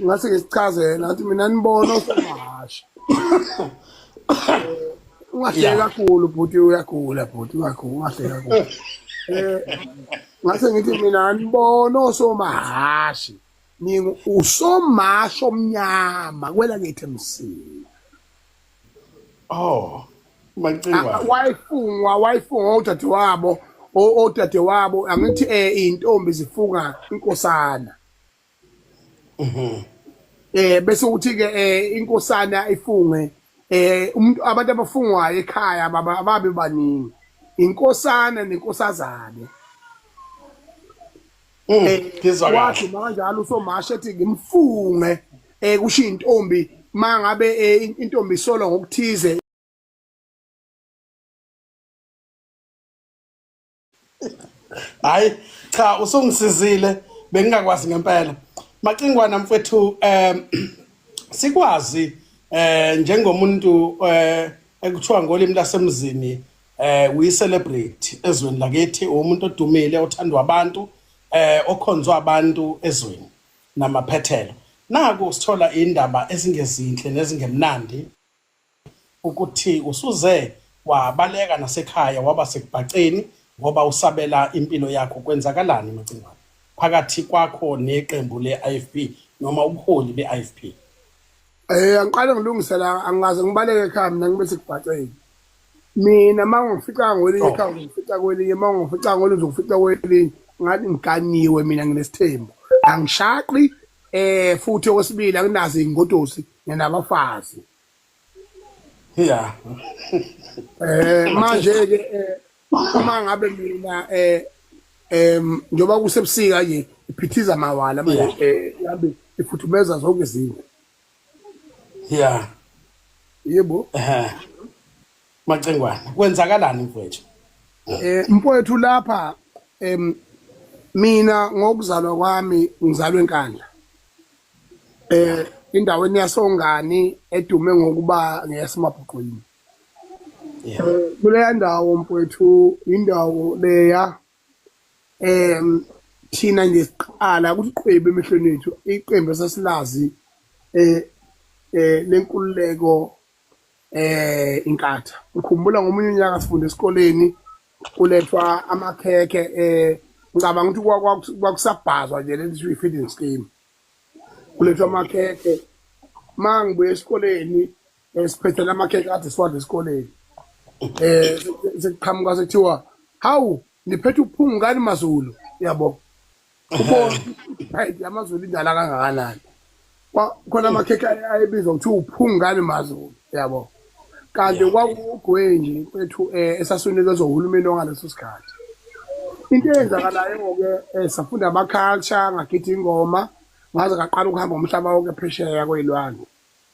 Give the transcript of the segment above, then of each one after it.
Ngase ngisichazela ngathi mina nibona osomahasha. Ungahleki kakhulu bhuti, uyagula bhuti, ungagula, ungahleki kakhulu. Ngase ngithi mina nibona osomahashi, ningu usomasho omnyama kwela ngithi emsini. Oh, Macingwane. Wayefungwa, wayefungwa odadewabo, odadewabo angithi intombi zifunga inkosana. Bese uthi ke inkosana ifunge umuntu, abantu abafungwayo ekhaya ababe baningi, inkosana nenkosazane. Ngizwa kahle. Wathi kanjalo uSomasha ethi ngimfunge kusho intombi mangabe intombi isolwa ngokuthize. Hayi cha, usungisizile, bengingakwazi ngempela. Macingwana mfethu, sikwazi njengomuntu ekuthiwa ngolimi lasemzini uyi celebrity ezweni lakithi, umuntu odumile othandwa abantu, okhonzwa abantu ezweni namaphethelo. Naku sithola indaba ezingezinhle nezingemnandi ukuthi usuze wabaleka nasekhaya waba sekubhaceni ngoba usabela impilo yakho. Kwenzakalani Macingwane phakathi kwakho neqembu le-IFP noma ubuholi be-IFP? Angiqale ngilungisela, angaze ngibaleke ekhaya mina ngibe sekubhaceni. Mina mangifica ngwelinye ekhaya ngifica kwelinye, mangifica ngolunye ngifica kwelinye, ngathi ngiganiwe mina, nginesithembu, angishaqi. Futhi okwesibili anginazo ingodosi, nginabafazi. Manje ke uma ngabe mina njoba kusebusika nje iphithiza mawala manje, yabe ifuthumeza zonke izinto. Yebo. Macingwane, kwenzakalani mfowethu? Mfowethu lapha mina ngokuzalwa kwami ngizalwe eNkandla. Endaweni yasoNgani edume ngokuba ngeyasemabhuqwini. Kuleya ndawo mfowethu, indawo leya thina nje siqala ukuthi qwebe emehlweni ethu iqembu esasilazi lenkululeko Inkatha. Ngikhumbula ngomunye unyaka sifunda esikoleni kulethwa amakhekhe, ngicabanga ukuthi kwakusabhazwa nje leli feeding scheme, kulethwa amakhekhe. Mangibuye esikoleni siphethe lamakhekhe kade siwadla esikoleni, sekuqhamuka sekuthiwa hawu niphethe uphungu kani maZulu, yabo ubona hayi amaZulu indala kangakanani. Khona amakhekhe ayebizwa kuthiwa uphungu kani maZulu, yabo, kanti kwakuwugwenji mfethu esasunikezwa uhulumeni wangaleso sikhathi. Into eyenzakalayo-ke safunda ama-culture, ngagida ingoma ngaze ngaqala ukuhamba umhlaba wonke phesheya kwey'lwandle.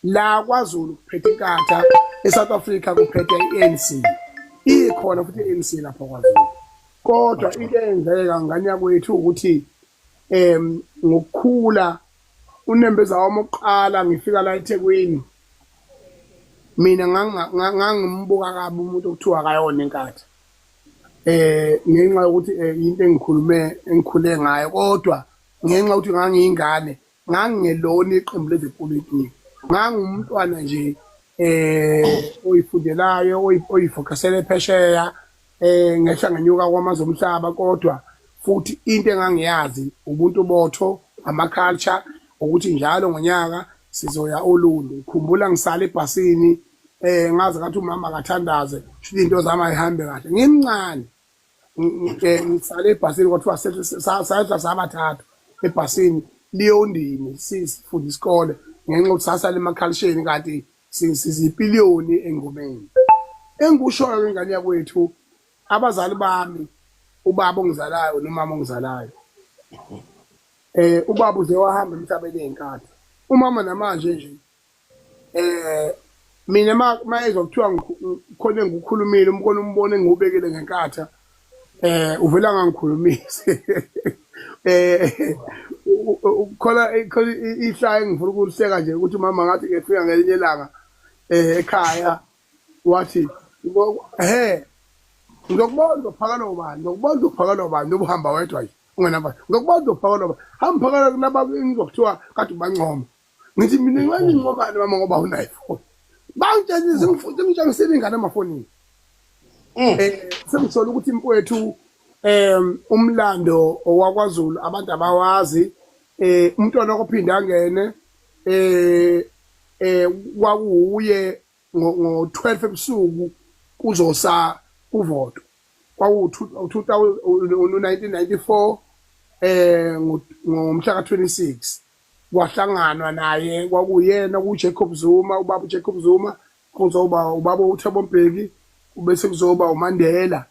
La kwaZulu kuphethe iNkatha, eSouth Africa kuphethe i-ANC, ikhona futhi i-ANC lapha kwaZulu. Kodwa into eyenzeka ngane yakwethu ukuthi ngokukhula unembeza wami oqala ngifika la eThekwini, mina ngangimbuka kabi umuntu okuthiwa akayona iNkatha, ngenxa yokuthi into engikhulume engikhule ngayo, kodwa ngenxa yokuthi ngangiyingane ngangingelona iqembu lezepolitiki, ngangumntwana nje oyifundelayo oyifocusele phesheya, ngehla ngenyuka kwamazwe omhlaba. Kodwa futhi into engangiyazi ubuntu botho, ama-culture, ukuthi njalo ngonyaka sizoya Olundi. Ngikhumbula ngisala ebhasini, ngaze ngathi umama akathandaze shuthi into zami ayihambe kahle, ngimncane. Ngisale ebhasini, kwathiwa sayehla sabathathu ebhasini liyondini sifunda isikole ngenxa yokuthi sasala emakhalisheni kanti sizipiliyoni engomeni. Engikushoyo ingane yakwethu, abazali bami, ubaba ongizalayo nomama ongizalayo, ubaba uze wahamba emhlabeni ey'nkathi, umama namanje nje mina mayezwa kuthiwa khona engikukhulumile, umkhono umbono engiwubekile ngenkatha, uvela ngangikhulumisi. Khona khona ihlaya engifuna ukuliseka nje ukuthi umama ngathi ngefika ngelinye ilanga ekhaya wathi, he, ngizokubona uzophakela ubani, ngizokubona uzophakela ubani, ubuhamba wedwa nje. Ungenaba ngokuba uzophakelwa, hamba phakela kulaba ngizokuthiwa kade ubancoma. Ngithi mina ngincomani mama ngoba unayo ifoni. Bangitshela sengitshengisile ingane emafonini. Sengisola ukuthi mfowethu umlando owakwaZulu abantu abawazi. Umntwana okuphinda angene kwakuwuye ngo-12 ebusuku kuzosa kuvoto, kwaku-1994 ngomhla ka-26 kwahlanganwa naye, kwakuyena kuJacob Zuma, ubaba uJacob Zuma, kuzoba ubaba uThabo Mbeki, bese kuzoba uMandela.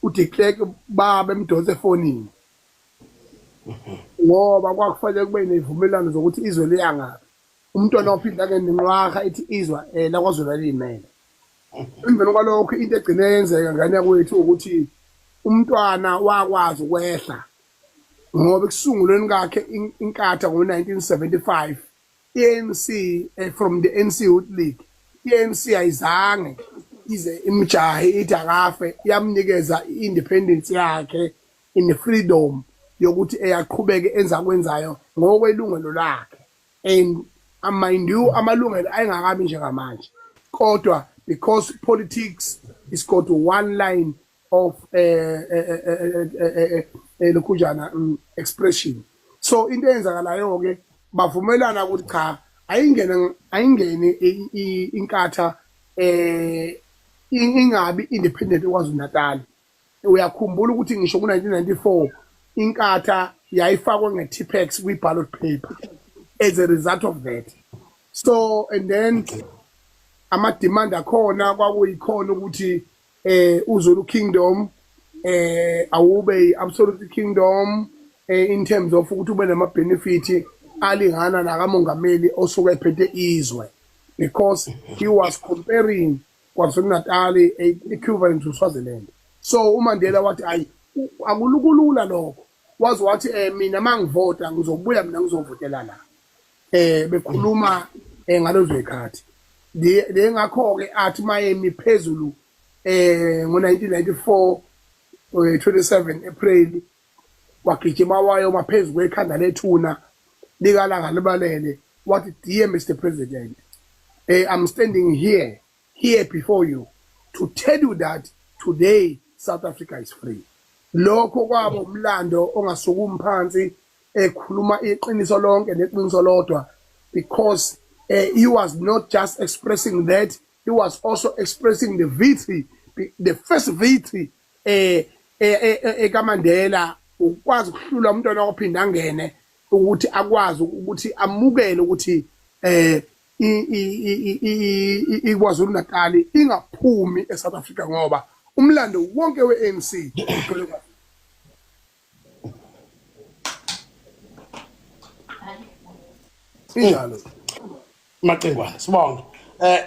uDe Klerk baba emdonsa efonini ngoba kwakufanele kube nezivumelwano zokuthi izwe liyangaphi. Umntwana waphinda ke nenqwaha ithi izwa lakwaZulu aliyimele. Emveni kwalokho into egcine yenzeka ngane yakwethu ukuthi umntwana wakwazi ukwehla, ngoba ekusungulweni kwakhe inkatha ngo-1975 i-ANC, from the ANC Youth League, i-ANC ayizange ize imjahe ithi akafe, yamnikeza i-independence yakhe in freedom yokuthi eyaqhubeke enza kwenzayo ngokwelungelo lakhe. And mind you, amalungelo ayengakabi njengamanje, kodwa because politics is got one line of lokhujana expression. So into eyenzakalayo ke, bavumelana ukuthi cha, ayingene, ayingene inkatha, ingabi independent eKwaZulu Natal. Uyakhumbula ukuthi ngisho ku-1994 inkatha yayifakwe nge-Tipp-Ex kwi-ballot paper as a result of that. So and then ama-demand akhona kwakuyikhona ukuthi uZulu Kingdom awube i-absolute kingdom in terms of ukuthi ube nama benefit alingana nakamongameli osuke ephethe izwe, because he was comparing KwaZulu Natal equivalent to Swaziland. So uMandela wathi ayi, akulukulula lokho, waze wathi mina mangivota ngizobuya mina ngizovotela la, bekhuluma ngalezo zikhathi. Le ngakho ke athi mayemi phezulu ngo-1994 27 April, wagijima wayoma phezu kwekhanda lethuna likaLanga Libalele, wathi, "Dear Mr President, I'm standing here before you to tell you that today South Africa is free." Lokho kwaba umlando ongasukumi phansi, ekhuluma iqiniso lonke neqiniso lodwa, because he was not just expressing that, he was also expressing the victory, the first victory ekaMandela, ukwazi ukuhlula umntwana ophinda angene, ukuthi akwazi ukuthi amukele ukuthi iKwaZulu Natal ingaphumi eSouth Africa, ngoba umlando wonke weANC ugcwele kwaZulu. Injalo. Macingwane, sibonge.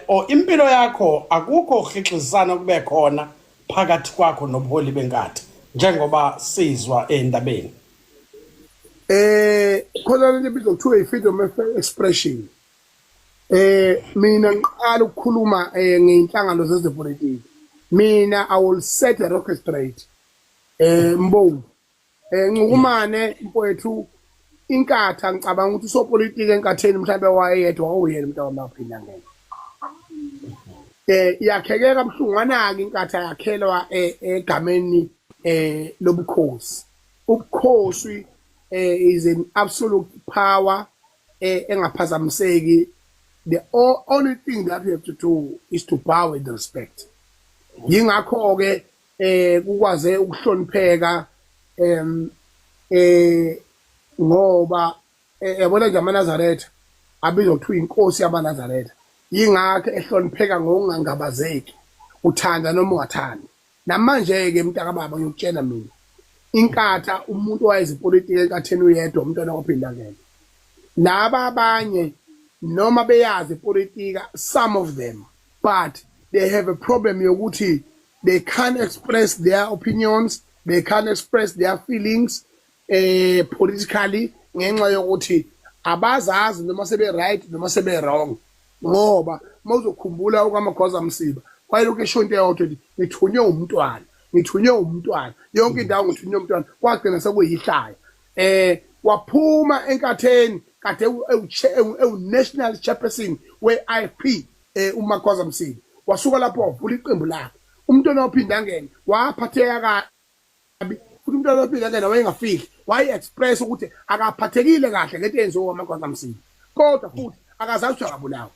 O impilo yakho, akukho ukuhixizana kube khona phakathi kwakho nobuholi benkatha njengoba sizwa endabeni? Khona lento ebizwa kuthiwa i-freedom of expression. Mina ngiqala ukukhuluma ngeinhlangano zezepolitiki. Mina I will set the record straight. Mbovu. Ncukumane mfowethu, inkatha ngicabanga ukuthi usopolitiki enkatheni mhlawumbe wayedwa uyena umuntu wamaphinda ngeke. Yakheke kabuhlungwana ke inkatha, yakhelwa egameni lobukhosi. Ubukhosi is an absolute power engaphazamiseki. The only thing that you have to do is to bow and respect. Yingakho ke kukwaze ukuhlonipheka, ngoba yabona nje amaNazaretha abizwa kuthiwa inkosi yamaNazaretha, yingakho ehlonipheka ngokungangabazeki, uthanda noma ungathandi. Namanje ke mntaka baba, ngiyokutshela mina, inkatha umuntu owayezipolitiki enkatheni uyedwa umntwana waphinda ngene. Laba abanye noma beyazi ipolitika, some of them, but they have a problem yokuthi they can't express their opinions, they can't express their feelings politically, ngenxa yokuthi abazazi noma sebe right noma sebe wrong. Ngoba mawuzokhumbula ukaMagwaza Msiba wayelokhu esho into eyodwa, ethi ngithunywe umntwana. Ngithunywe umntwana yonke indawo, ngithunywe umntwana, kwagcina sekuyihlaya. Waphuma enkatheni kade ewu-national chairperson we-IFP, uMagwaza Msibi, wasuka lapho wavula iqembu lakhe. Umntwana waphinda angene, waphatheka kabi futhi. Umntwana waphinda angene wayengafihli, waye-express ukuthi akaphathekile kahle ngento eyenziwe uMagwaza Msibi, kodwa futhi akazazi ukuthi akabulawa.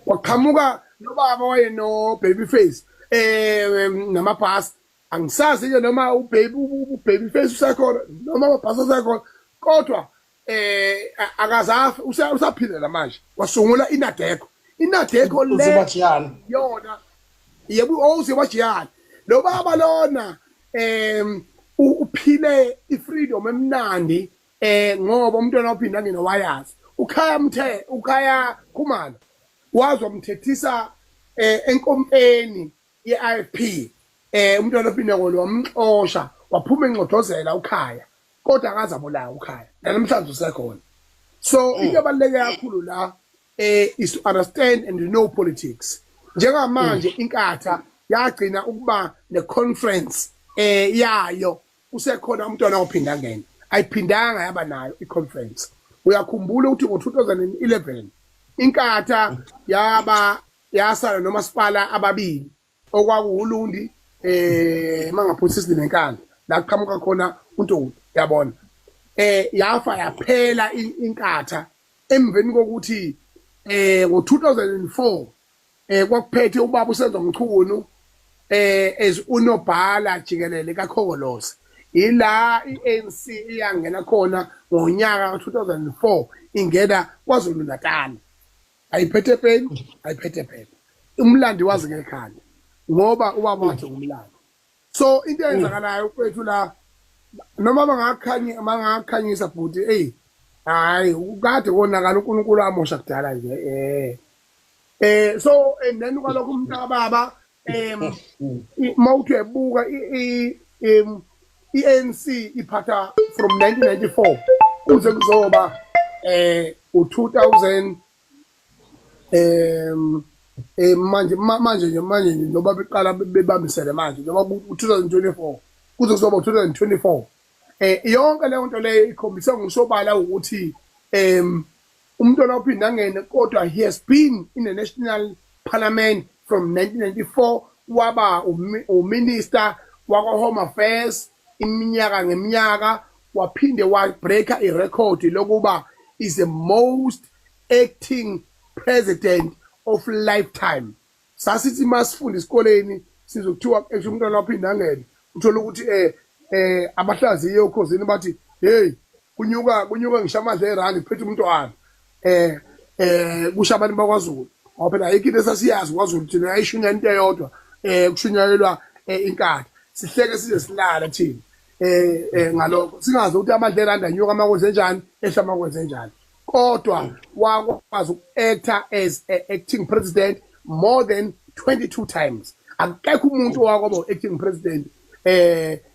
Waqhamuka nobaba waye no baby face namabhasi. Angisazi ke noma ubaby face usekhona noma amabhasi asekhona, kodwa akazafi, usaphila manje. Wasungula iNADECO, iNADECO le uZibajiyana. Yona, yebo, owuzibajiyana lo baba lona uphile ifreedom emnandi ngoba umntwana waphinda ngene wayazi ukhaya mthe ukhaya Khumalo wazwa mthethisa enkompeni ye-IFP. Umntwana ophinda ngolo wamxosha, waphuma enxodozela ukhaya, kodwa akaze abulawa ukhaya, namhlanje usekhona. So into ebaluleke kakhulu la is to understand and know politics. Njengamanje inkatha yagcina ukuba ne-conference yayo usekhona umntwana ophinda ngene, ayiphindanga yaba nayo i-conference. Uyakhumbula ukuthi ngo-2011 inkatha yaba yasala nomasipala ababili, okwakuwuLundi mangaphosisi neNkandla, la kuqhamuka khona uNtuli, yabona. Yafa yaphela inkatha emveni kokuthi ngo-2004 kwakuphethe ubaba uSenzo Mchunu as unobhala jikelele kaKhongolose. Ila iANC iyangena khona ngonyaka ka2004, ingena KwaZulu Natal, ayiphethe peni, ayiphethe phepha. Umlandi wazi ngekhanda ngoba ubaba wathi ngumlando. So into eyenzakalayo kwethu la, noma bangakhanya bangakhanyisa bhuti, hey, hayi, kade konakala, uNkulunkulu amosha kudala nje. So and then kwalokho umntaka baba, mawuthi uyabuka i-ANC iphatha from 1994 kuze kuzoba u2000 manje manje nje njengoba beqala bebambisene manje, njengoba ku-2024 kuze kuzoba u-2024, yonke leyo nto leyo ikhombisa ngokusobala ukuthi umntwana uphinda angene, kodwa he has been in the national parliament from 1994, waba uminister wakwa-home affairs iminyaka ngeminyaka, waphinde wa-breaka irecord lokuba is the most acting president of lifetime. Sasithi masifunda esikoleni sizokuthiwa esho umntwana waphinda angene, uthola ukuthi abahlaziye okhosini bathi, hey, kunyuka ngisho amandla erandi, kuphethe umntwana, kusho abantu bakwaZulu, ngoba phela ayikho into esasiyazi kwaZulu thina, yayishunya into eyodwa, kushunyayelwa inkatha, sihleke size silala thina ngalokho, singazi ukuthi amandla erandi anyuka makwenze njani, ehla makwenze njani. Kodwa wakwazi uku-acta as a acting president more than 22 times. Akekho umuntu owakwaba acting president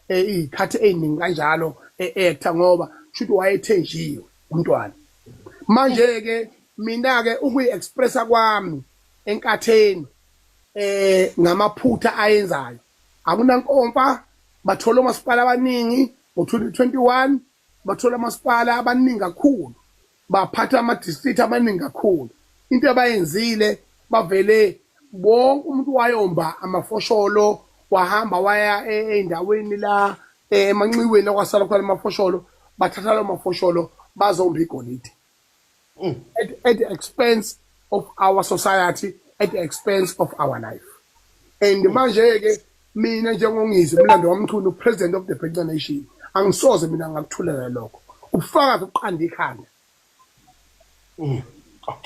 izikhathi eziningi kanjalo e-acta, ngoba shuthi wayethenjiwe umntwana. Manje ke mina ke ukuyi-expressa kwami enkatheni ngamaphutha ayenzayo, akunankomfa, bathola omasipala abaningi ngo-2021, bathola amasipala abaningi kakhulu, baphatha ama-district amaningi kakhulu. Into abayenzile, bavele wonke umuntu wayomba amafosholo, wahamba waya ey'ndaweni la emanxiweni okwasala khona amafosholo, bathatha lawo mafosholo bazomba igolide at the expense of our society, at the expense of our life. And manje ke mina njengoNgizwe umlando wamchunu, president of the Bhinca Nation, angisoze mina ngakuthulela lokho, ubufakazi obuqanda ikhanda.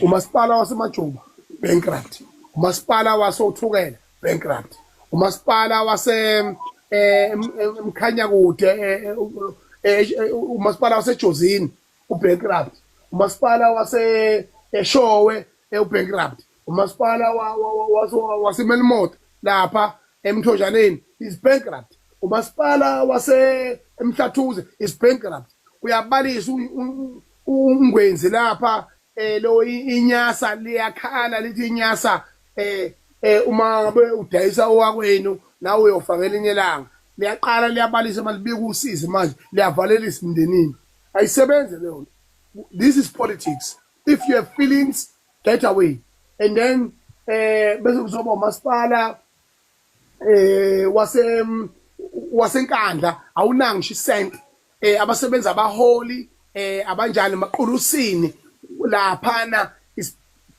Umasipala waseMajuba bankrupt, umasipala wasoThukela bankrupt, umasipala wase Mkhanyakude, umasipala waseJozini ubankrupt, umasipala wase eShowe ubankrupt, umasipala waseMelmoth lapha eMthonjaneni is bankrupt, umasipala wase eMhlathuze is bankrupt. Uyabalisa ungwenzi lapha lo inyasa liyakhala lithi inyasa uma ngabe udayisa owakwenu nawe uyofa ngelinye ilanga. Liyaqala liyabalisa, malibika usizi, manje liyavalelisa emndenini. Ayisebenzi leyo nto. This is politics. If you have feelings, get away. And then bese kuzoba umasipala waseNkandla, awunanga ngisho isent, abasebenzi abaholi abanjani maqulusini laphana is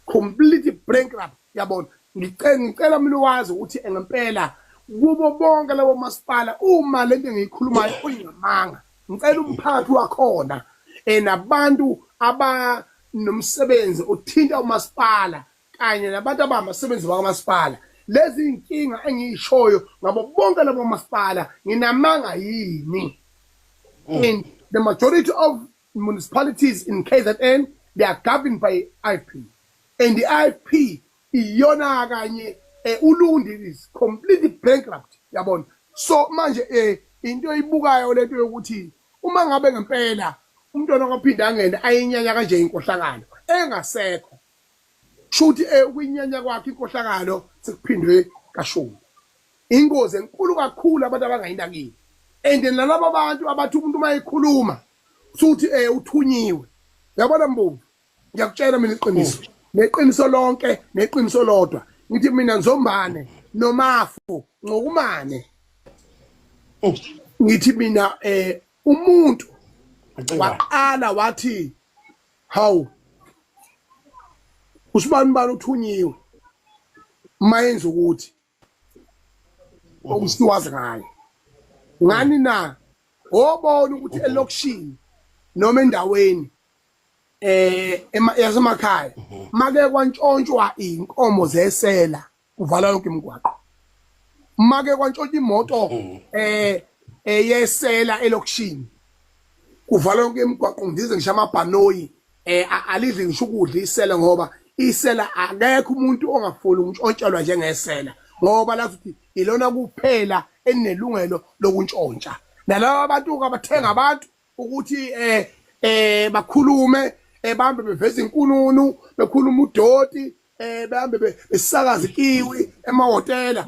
completely bankrupt, yabona. Ngicela mina wazi ukuthi ngempela kubo bonke labo masipala, uma lento engiyikhulumayo uyingamanga, ngicela umphakathi wakhona nabantu abanomsebenzi othinta umasipala kanye nabantu ababasebenzi bakamasipala, lezi inkinga engiyishoyo ngabo bonke labo masipala, nginamanga yini? In the majority of municipalities in KZN, they are governed by IFP, and the IFP iyona kanye uLundi is completely bankrupt, yabona. So manje into oyibukayo lento yokuthi uma ngabe ngempela umntwana kwaPhinda angene ayinyanya kanje inkohlakalo engasekho, shuthi ukuyinyanya kwakhe inkohlakalo sekuphindwe kashumi, ingozi enkulu kakhulu abantu abangayinakile. And nalabo bantu abathi umuntu uma ekhuluma suthi uthunyiwe, yabona Mbomvu, ngiyakutshela mina iqiniso neqiniso lonke neqiniso lodwa. Ngithi mina Nzombane noMafu ngokumane ngithi mina umuntu waqala wathi, "Hawu, usibani bani uthunyiwe," mayenza ukuthi okusiwazi ngayo ngani na obona ukuthi elokishini noma endaweni yasemakhaya make kwantshontshwa inkomo zesela, kuvala yonke imigwaqo. Make kwantshontshwa imoto eyesela elokishini, kuvala yonke imigwaqo. Ngize ngisho amabhanoyi alidli ngisho ukudla isela, ngoba isela akekho umuntu ongafuni ukuntshontshelwa njengesela, ngoba lathi ilona kuphela elinelungelo lokuntshontsha. Nalaba abantu abathenga abantu ukuthi bakhulume, bambe beveza inkununu, bekhuluma udoti, behambe besakaza ikiwi emahhotela,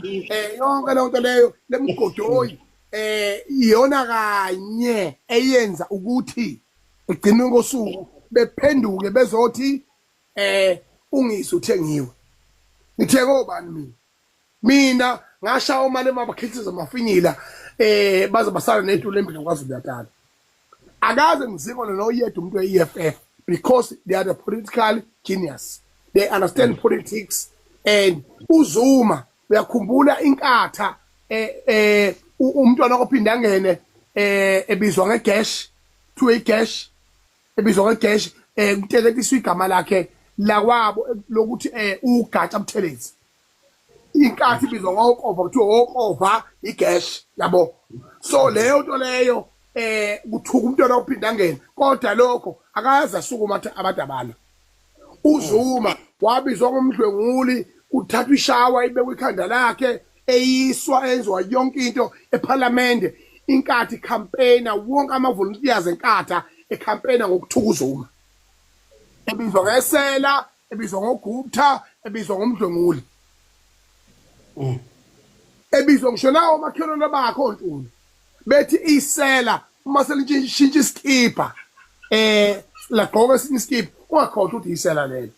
yonke leyo nto leyo lemgodoyi iyona kanye eyenza ukuthi egcineni kosuku bephenduke bezothi ungizwe uthengiwe. Ngithenge obani mina? Mina ngashaya uMalema bakhithiza amafinyila, baze basala netulo embili kwaZulu Natal. Akaze ngizibone noyedwa umuntu we-EFF, because they are the political genius, they understand politics. And uZuma, uyakhumbula inkatha umntwana kophinda angene ebizwa ngegash, kuthiwa igash, ebizwa ngegash, kuteketiswa igama lakhe lakwabo lokuthi uGatsha Buthelezi. Inkathi ibizwa ngokova, kuthiwa okova igash, yabo. So leyo nto leyo kuthuka umntwana ophinda angene, kodwa lokho akaze asukuma athi abantu abala. uZuma wabizwa ngomdlwenguli, kuthathwa ishawa ibekwe ikhanda lakhe, eyiswa, enziwa yonke into eParliament. Inkathi campaigner, wonke ama volunteers enkatha ecampaigner ngokuthuka uZuma, ebizwa ngesela, ebizwa ngoGupta, ebizwa ngomdlwenguli, ebizwa ngisho nawo omakhelwane bakho oNtuli bethi isela. Uma selishintsha iskipa, lagqoka esinye iskipa, ungakhohlwa ukuthi isela lelo.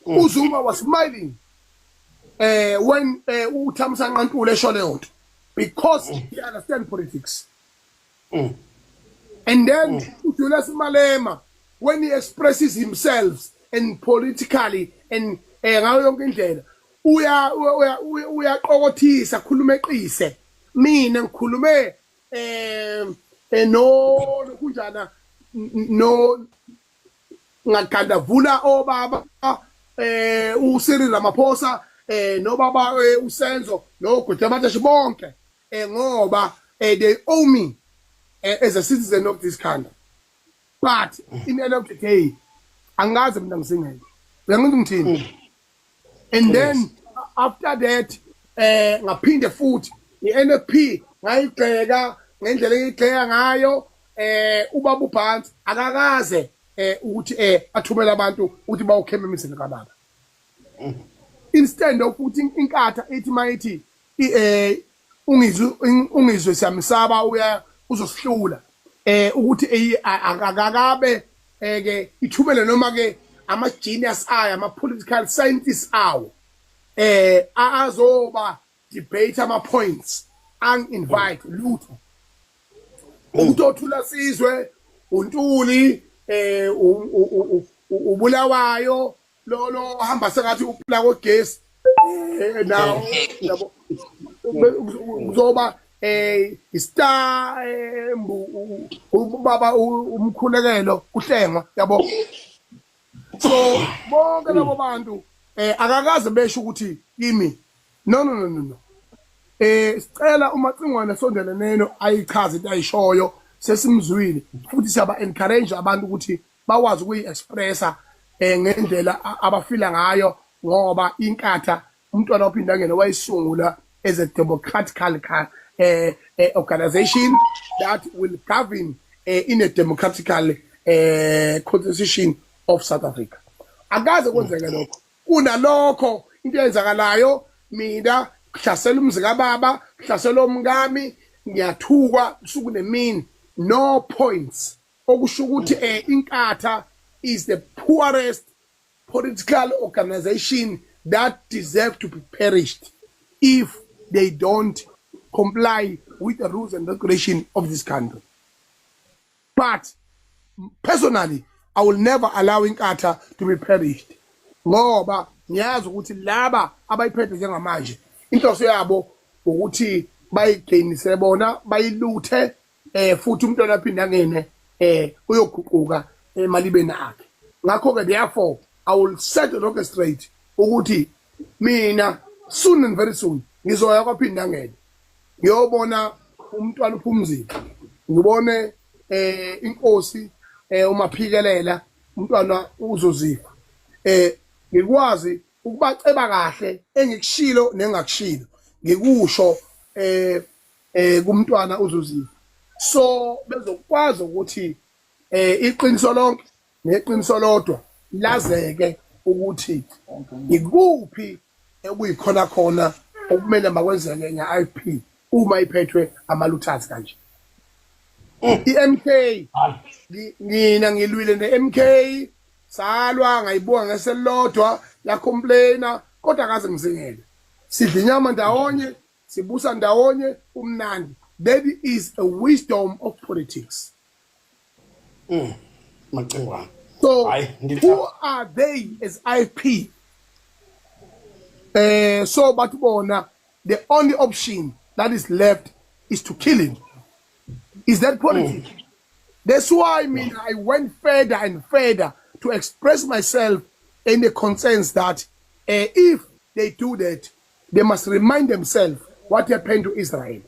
uZuma was smiling when uThamsanqa Ntuli esho leyo nto, because he understand politics. And then uJulius Malema, when he expresses himself and politically and ngayo yonke indlela, uya uyaqokothisa, khuluma eqise. Mina ngikhulume no kunjana no ngagandavula obaba uCyril Ramaphosa nobaba uSenzo noGwede Mantashe bonke, ngoba they owe me as a citizen of this country. But in the end of the day, angaze mina ngisingeke, uyangizwa ngithini? And then after that ngaphinde futhi iNFP ngayigxeka ngendlela engiyigxeka ngayo. Ubaba uBhantsi akakaze ukuthi athumele abantu ukuthi bawukhema emizini kababa, instead of ukuthi inkatha ithi mayithi Ungizwe, ungizwe siyamsaba, uya uzosihlula ukuthi akakabe ke ithumele noma ke ama genius ayo, ama political scientists awo azoba debate ama points, ang invite lutho. Umuntu othula sizwe uNtuli ubulawayo lo hamba sengathi uplaka ogesi nawo, yabo, kuzoba istar ubaba umkhulekelo uhlengwa, yabo. So bonke labo bantu akakaze besho ukuthi kimi, no, no, no, no, no, sicela uMacingwane sondele neno ayichaze into ayishoyo. Sesimzwile futhi siyaba encourage abantu ukuthi bakwazi ukuyi-expressa ngendlela abafila ngayo, ngoba iNkatha umntwana ophindangene wayisungula as a democratical organization that will govern in a democratical constitution of South Africa. Akaze kwenzeke lokho. Kunalokho into eyenzakalayo, mina kuhlasela umzi kababa, kuhlasela omkami, ngiyathukwa usuku nemini, no points. Okusho ukuthi iNkatha is the poorest political organization that deserve to be perished if they don't comply with the rules and regulation of this country. But personally, I will never allow iNkatha to be perished, ngoba ngiyazi ukuthi laba abayiphethe njengamanje inhloso yabo ukuthi bayigainise bona, bayiluthe futhi umntwana aphinde angene uyoguquka emalibeni akhe. Ngakho ke therefore I will set the record straight ukuthi mina soon and very soon ngizoya kwaphinda ngene, ngiyobona umntwana uPhumzile, ngibone inkosi uMaphikelela, umntwana uzozifa, ngikwazi ukubaceba kahle engikushilo nengakushilo, ngikusho kumntwana uzozifa, so bezokwazi ukuthi iqiniso lonke neqiniso lodwa lazeke ukuthi ikuphi okuyikhona khona okumele makwenzeke nge-IFP uma iphethwe ama-looters kanje. I-MK, mina ngilwile ne-MK, salwa, ngayibuka ngeselodwa yacomplaina, kodwa akaze ngizingele. Sidla inyama ndawonye, sibusa ndawonye, umnandi. That is a wisdom of politics. Macingwane. So Hayi, who are they as IFP? So but bona the only option that is left is to kill him. Is that politics? That's why, I mean, I went further and further to express myself in the concerns that if they do that, they must remind themselves what happened to Israel.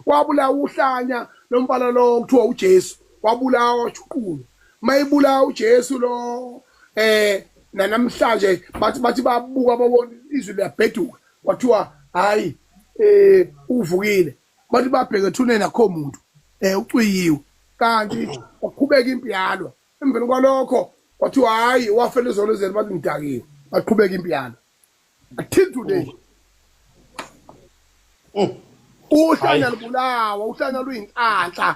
Wabulawa uhlanya lombala lo kuthiwa uJesu, wabulawa washuqulwa. Mayibulawa uJesu lo namhlanje bathi babuka babona izwi liyabheduka, kwathiwa hayi, uvukile. Bathi babheke ethuneni, akho muntu, ucwiyiwe, kanti kwaqhubeka impi yalwa. Emveni kwalokho kwathiwa hayi, wafela ezolozeni, bathi ngidakiwe, baqhubeka impi yalwa until today. Uhlanya lubulawa, uhlanya luyinhlanhla.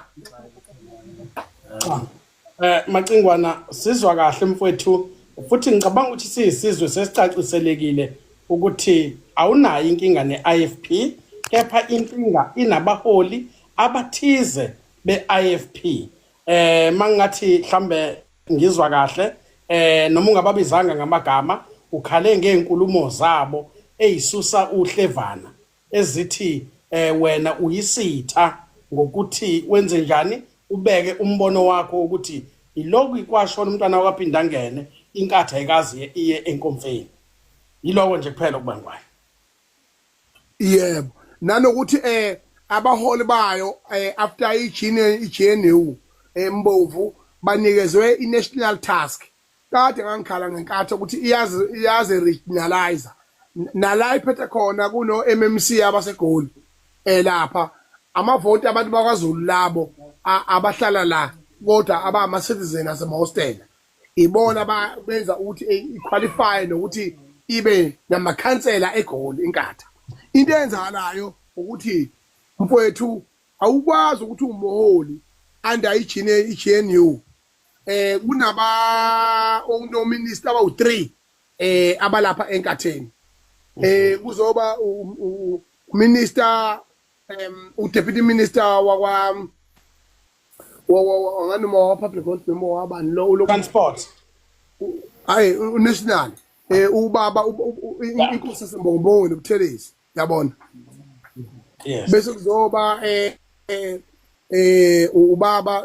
Macingwana, sizwa kahle mfowethu, futhi ngicabanga ukuthi siyisizwe sesicaciselekile ukuthi awunayo inkinga ne-IFP, kepha inkinga inabaholi abathize be-IFP. Mangathi mhlambe ngizwa kahle, noma ungababizanga ngamagama, ukhale ngeenkulumo zabo eyisusa uhlevana ezithi wena uyisitha ngokuthi wenze njani, ubeke umbono wakho ukuthi ilokhu kwashona umntwana wakwaPhindangene, iNkatha ayikazi iye enkomfeni. Yiloko nje kuphela okubangwayo. Yebo, nanokuthi abaholi bayo after ijini iGNU embovu banikezwe i-national task. Kade ngangikhala ngenkathi ukuthi iyazi regionalize nala iphethe khona kuno MMC abaseGoli lapha, amavoti abantu bakwaZulu labo abahlala la kodwa abama citizen asemahostela ibona benza ukuthi iqualify nokuthi ibe namakhansela eGoli iNkatha. Into eyenzakalayo ukuthi Mfowethu, awukwazi ukuthi umholi under i-GNU, kunaba onominister abawu3 abalapha enkatheni, kuzoba minister, u-deputy minister wakwa nganoma wa public works noma wabani lo Transport. Hayi, u-national, ubaba inkosi yaseMbongobongweni uButhelezi, yabona? Yes. Bese kuzoba ubaba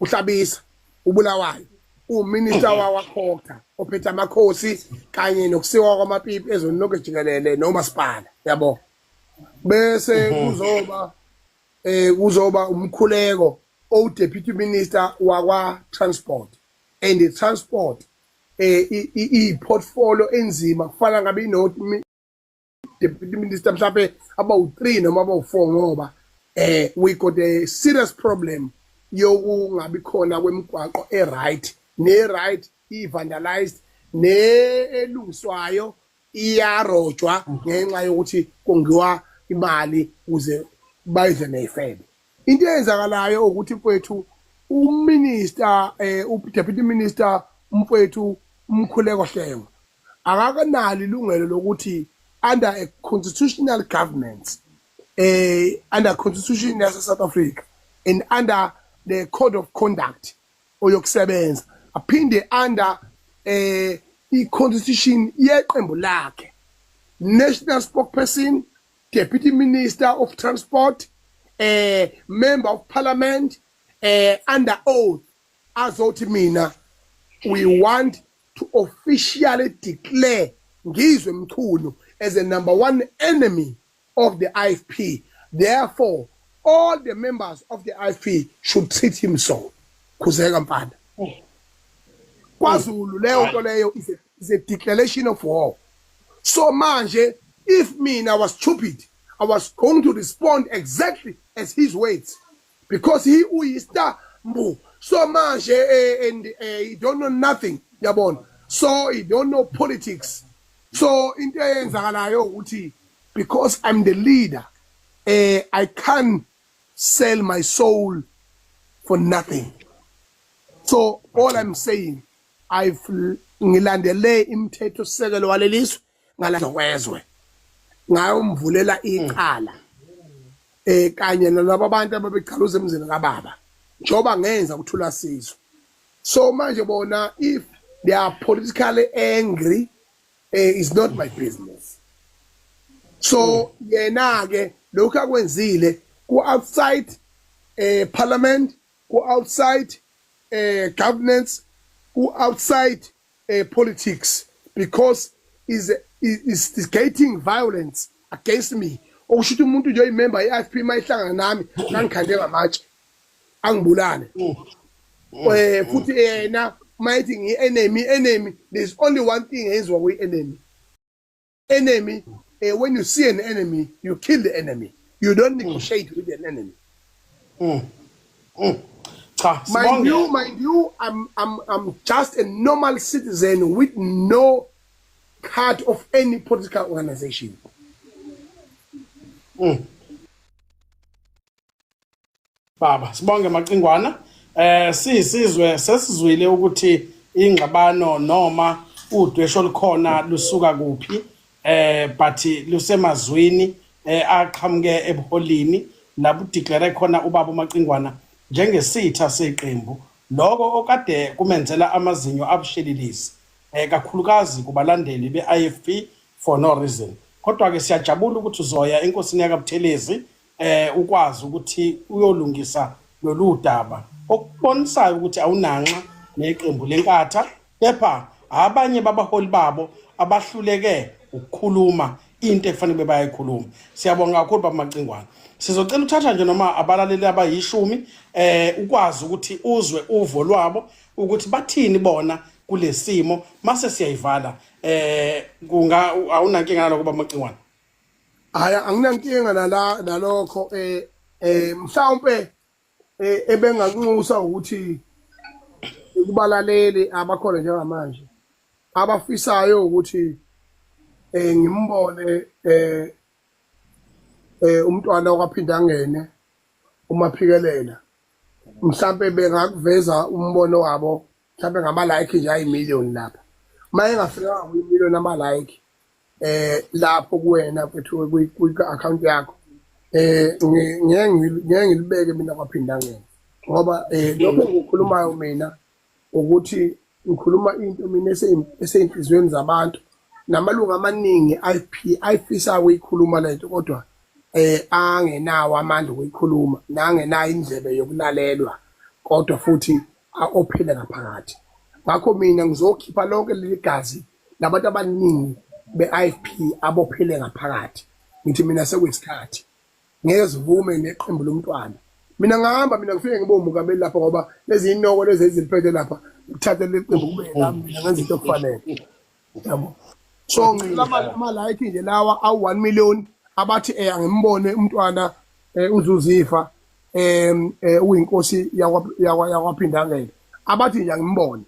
uHlabisa ubulawayo, uminister wakwaCogta ophethe amakhosi kanye nokusiwa kwamapipi ezweni lonke jikelele nomasipala, yabo? Bese kuzoba umkhuleko o deputy minister wakwa transport, and the transport i portfolio enzima, kufana ngabe ino deputy minister mhlawumbe abawu3 noma abawu4, ngoba we got a serious problem yokungabi khona kwemigwaqo e-right, ne-right i-vandalized, nelungiswayo iyarojwa ngenxa yokuthi kongiwa imali ukuze bayidle ney'febe. Into eyenzakalayo ukuthi, mfowethu, uminister, uDeputy Minister umfowethu uMkhuleko Hlengwa akakanalo ilungelo lokuthi under a constitutional government, under constitution yase South Africa and under the code of conduct oyokusebenza, aphinde under i-constitution yeqembu lakhe, national spokesperson, deputy minister of transport, member of parliament, under oath azothi, "Mina, we want to officially declare Ngizwe Mchunu as the number one enemy of the IFP. Therefore, all the members of the IFP should treat him so." Khuzeka mfana. KwaZulu leyo nto leyo is a declaration of war. So manje, if mina was stupid, I was going to respond exactly as his words, because he uyistar mbu. So manje and he don't know nothing, yabona? So he don't know politics. So into eyenzakalayo ukuthi because I'm the leader, I can't sell my soul for nothing. So all I'm saying, I've ngilandele imithetho sisekelo walelizwe ngala kwezwe, ngayomvulela icala kanye nalabo abantu ababechaluza emzini kababa njoba ngenza ukuthula sizwe. So manje bona, if they are politically angry, is not my business. So yena ke lokhu akwenzile ku outside parliament, ku outside governance, ku outside politics, because is instigating violence against me, okusho ukuthi umuntu nje oyimember ye-IFP mayihlangana nami kangikhande ngamatshe angibulale. Futhi yena mayithi ngi-enemy, enemy, there's only one thing eyenziwa kwi-enemy. Enemy, when you see an enemy, you kill the enemy. You don't negotiate with an enemy. Cha. Mind Sibonge. you, mind you, I'm just a normal citizen with no card of any political organization. Baba, sibonge Macingwana. Sisizwe sesizwile ukuthi ingxabano noma udwesho olukhona lusuka kuphi, but lusemazwini aqhamuke ebuholini lapho declare khona ubaba uMacingwana njengesitha seqembu, lokho okade kumenzela amazinyo abushelelezi, kakhulukazi kubalandeli be-IFP for no reason. Kodwa ke siyajabula ukuthi uzoya enkosini yakaButhelezi ukwazi ukuthi uyolungisa lolu daba, okubonisayo ukuthi awunanxa neqembu leNkatha, kepha abanye babaholi babo abahluleke ukukhuluma into ekufanele bayayikhuluma. Siyabonga kakhulu, baba Macingwana. Sizocela uthatha nje noma abalaleli abayishumi, ukwazi ukuthi uzwe uvo lwabo ukuthi bathini bona kulesimo, mase siyayivala. Kunga awunankinga nalokho, baba Macingwana? Hayi, anginankinga nala nalokho. Mhlawumbe ebengakunxusa ukuthi kubalaleli abakhona njengamanje abafisayo ukuthi ngimbone. Umntwana okwaphinda angene umaphikelela mhlambe bengakuveza umbono wabo mhlambe ngama like nje ayimillion lapha. Uma engafikanga kwi-million ama like lapho kuwena mfethu kwi-account yakho, ngeke ngilibeke mina kwaphinda ngene, ngoba lokho engikukhulumayo mina ukuthi ngikhuluma into mina eseyinhliziyweni zabantu namalungu amaningi IFP ayifisa ukuyikhuluma lento, kodwa angenawo amandla okuyikhuluma nangenayo indlebe yokulalelwa, kodwa futhi ophila ngaphakathi. Ngakho mina ngizokhipha lonke leli gazi labantu abaningi be-IFP abophile ngaphakathi. Ngithi mina sekuyisikhathi, ngeke sivume neqembu lomntwana. Mina ngahamba, mina ngifike ngibe umongameli lapha, ngoba lezi inoko lezi eziliphethe lapha, kuthathe leli qembu kube lami, mina ngenza into okufanele, yabo. So ngicela ama-like nje lawa awu-1 million abathi angimbone umntwana uZuzifa uyinkosi yakwaphindangene, abathi nje angimbone.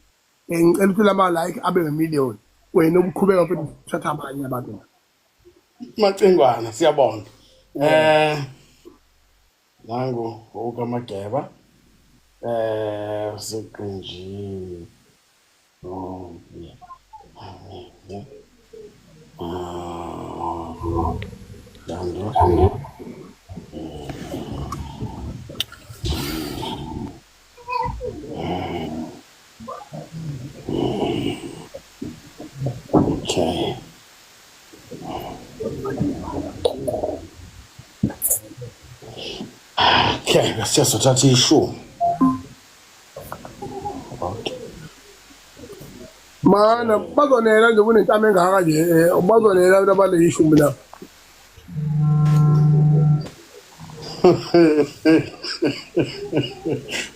Ngicela ukuthi lama like abe ngemillion, wena ubuqhubeka futhi uthatha abanye abantu. Macingwana, siyabonga. Nangu ukaMageba seqenjini. Oh yeah. Ah, Dando. Okay. Okay, siyazothatha ishumi. Okay. Mana bazonela nje kunentamo engaka nje, bazonela abantu abale ishumi lapha.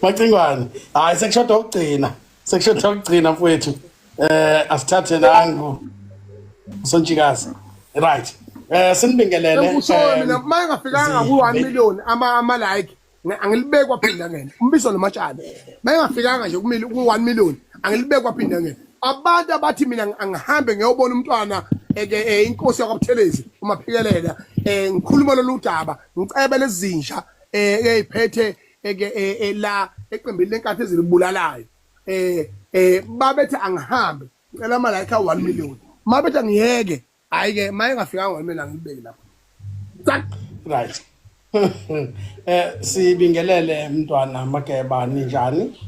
Macingwane, hayi sekushoda ukugcina. Sekushoda ukugcina mfowethu. Asithathe nangu. Usontshikazi. Right. Sinibingelele. Engikushoyo mina, uma engafikanga ku-1 million ama like, angilibeki kwaphinda ngene umbiso nomatshana. Uma engafikanga nje ku-1 million, angilibeki kwaphinda ngene. Abantu abathi mina angihambe ngiyobona umntwana eke inkosi yakwaButhelezi umaphikelela, ngikhuluma lolu daba, ngicebe lezinja eyiphethe eke la eqembini lenkathi ezilibulalayo, babethi angihambe, ngicela ama like a 1 million. Mabethi angiyeke, hayi ke, maye engafikanga 1 million angibeki lapho. Tsak. Right. Sibingelele mntwana Mageba, ninjani?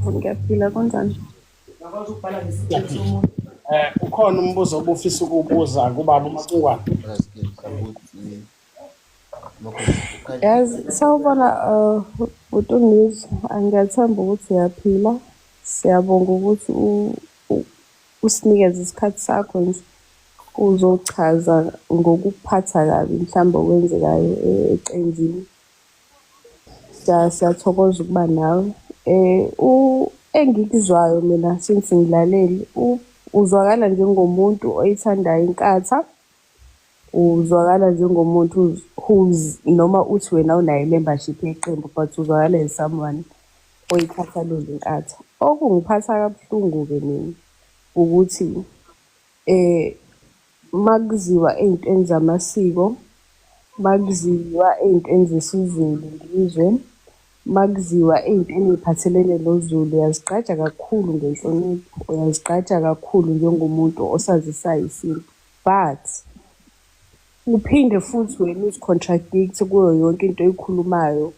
Ngiyaphila, kunjani? Ukhona umbuzo obufisa ukubuza kubaba uMacingwane? Yazi, sawubona bhuti Ngizwe, ngiyathemba ukuthi uyaphila. Siyabonga ukuthi usinikeze isikhathi sakho nje uzochaza ngokuphatha kabi mhlawumbe okwenzekayo eqenjini. Siyathokoza ukuba nawe. Engikuzwayo mina since ngilalele, uzwakala njengomuntu oyithandayo inkatha, uzwakala njengomuntu who's, noma uthi wena unayo i-membership yeqembu, but uzwakala as someone oyikhathalele inkatha. Okungiphatha kabuhlungu-ke mina ukuthi makuziwa ey'ntweni zamasiko, makuziwa ey'ntweni zesiZulu ngizwe, makuziwa ey'ntweni ey'phathelene noZulu, uyazigqaja kakhulu ngenhlonipho, uyazigqaja kakhulu njengomuntu osazisayo isintu. But uphinde futhi wena uzi-contradict kuyo yonke into oyikhulumayo,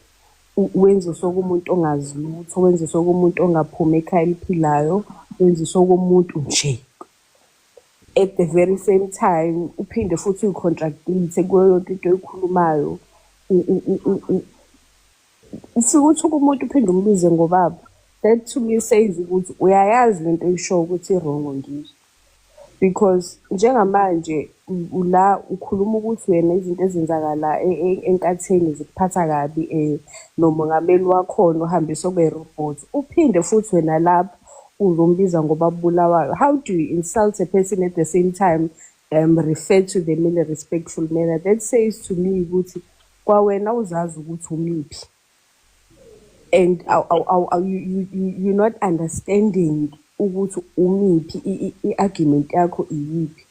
wenze sokumuntu ongazi lutho, wenze sokumuntu ongaphumi ekhaya eliphilayo, wenze sokumuntu nje. At the very same time uphinde futhi uyi-contradict kuyo yonke into oyikhulumayo. Ufike uthuke umuntu uphinde umbize ngobaba. That to me says ukuthi uyayazi lento oyishoyo ukuthi i-wrong, Ngizwe. Because njengamanje la ukhuluma ukuthi wena izinto ezenzakala enkatheni zikuphatha kabi, nomongameli wakhona uhambisa okwe-robot. Uphinde futhi wena lapho uzombiza ngobaba Bulawayo. How do you insult a person at the same time refer to them in a respectful manner? That says to me ukuthi kwawena uzazi ukuthi umiphi. And you're not understanding ukuthi umiphi, i-argument yakho iyiphi.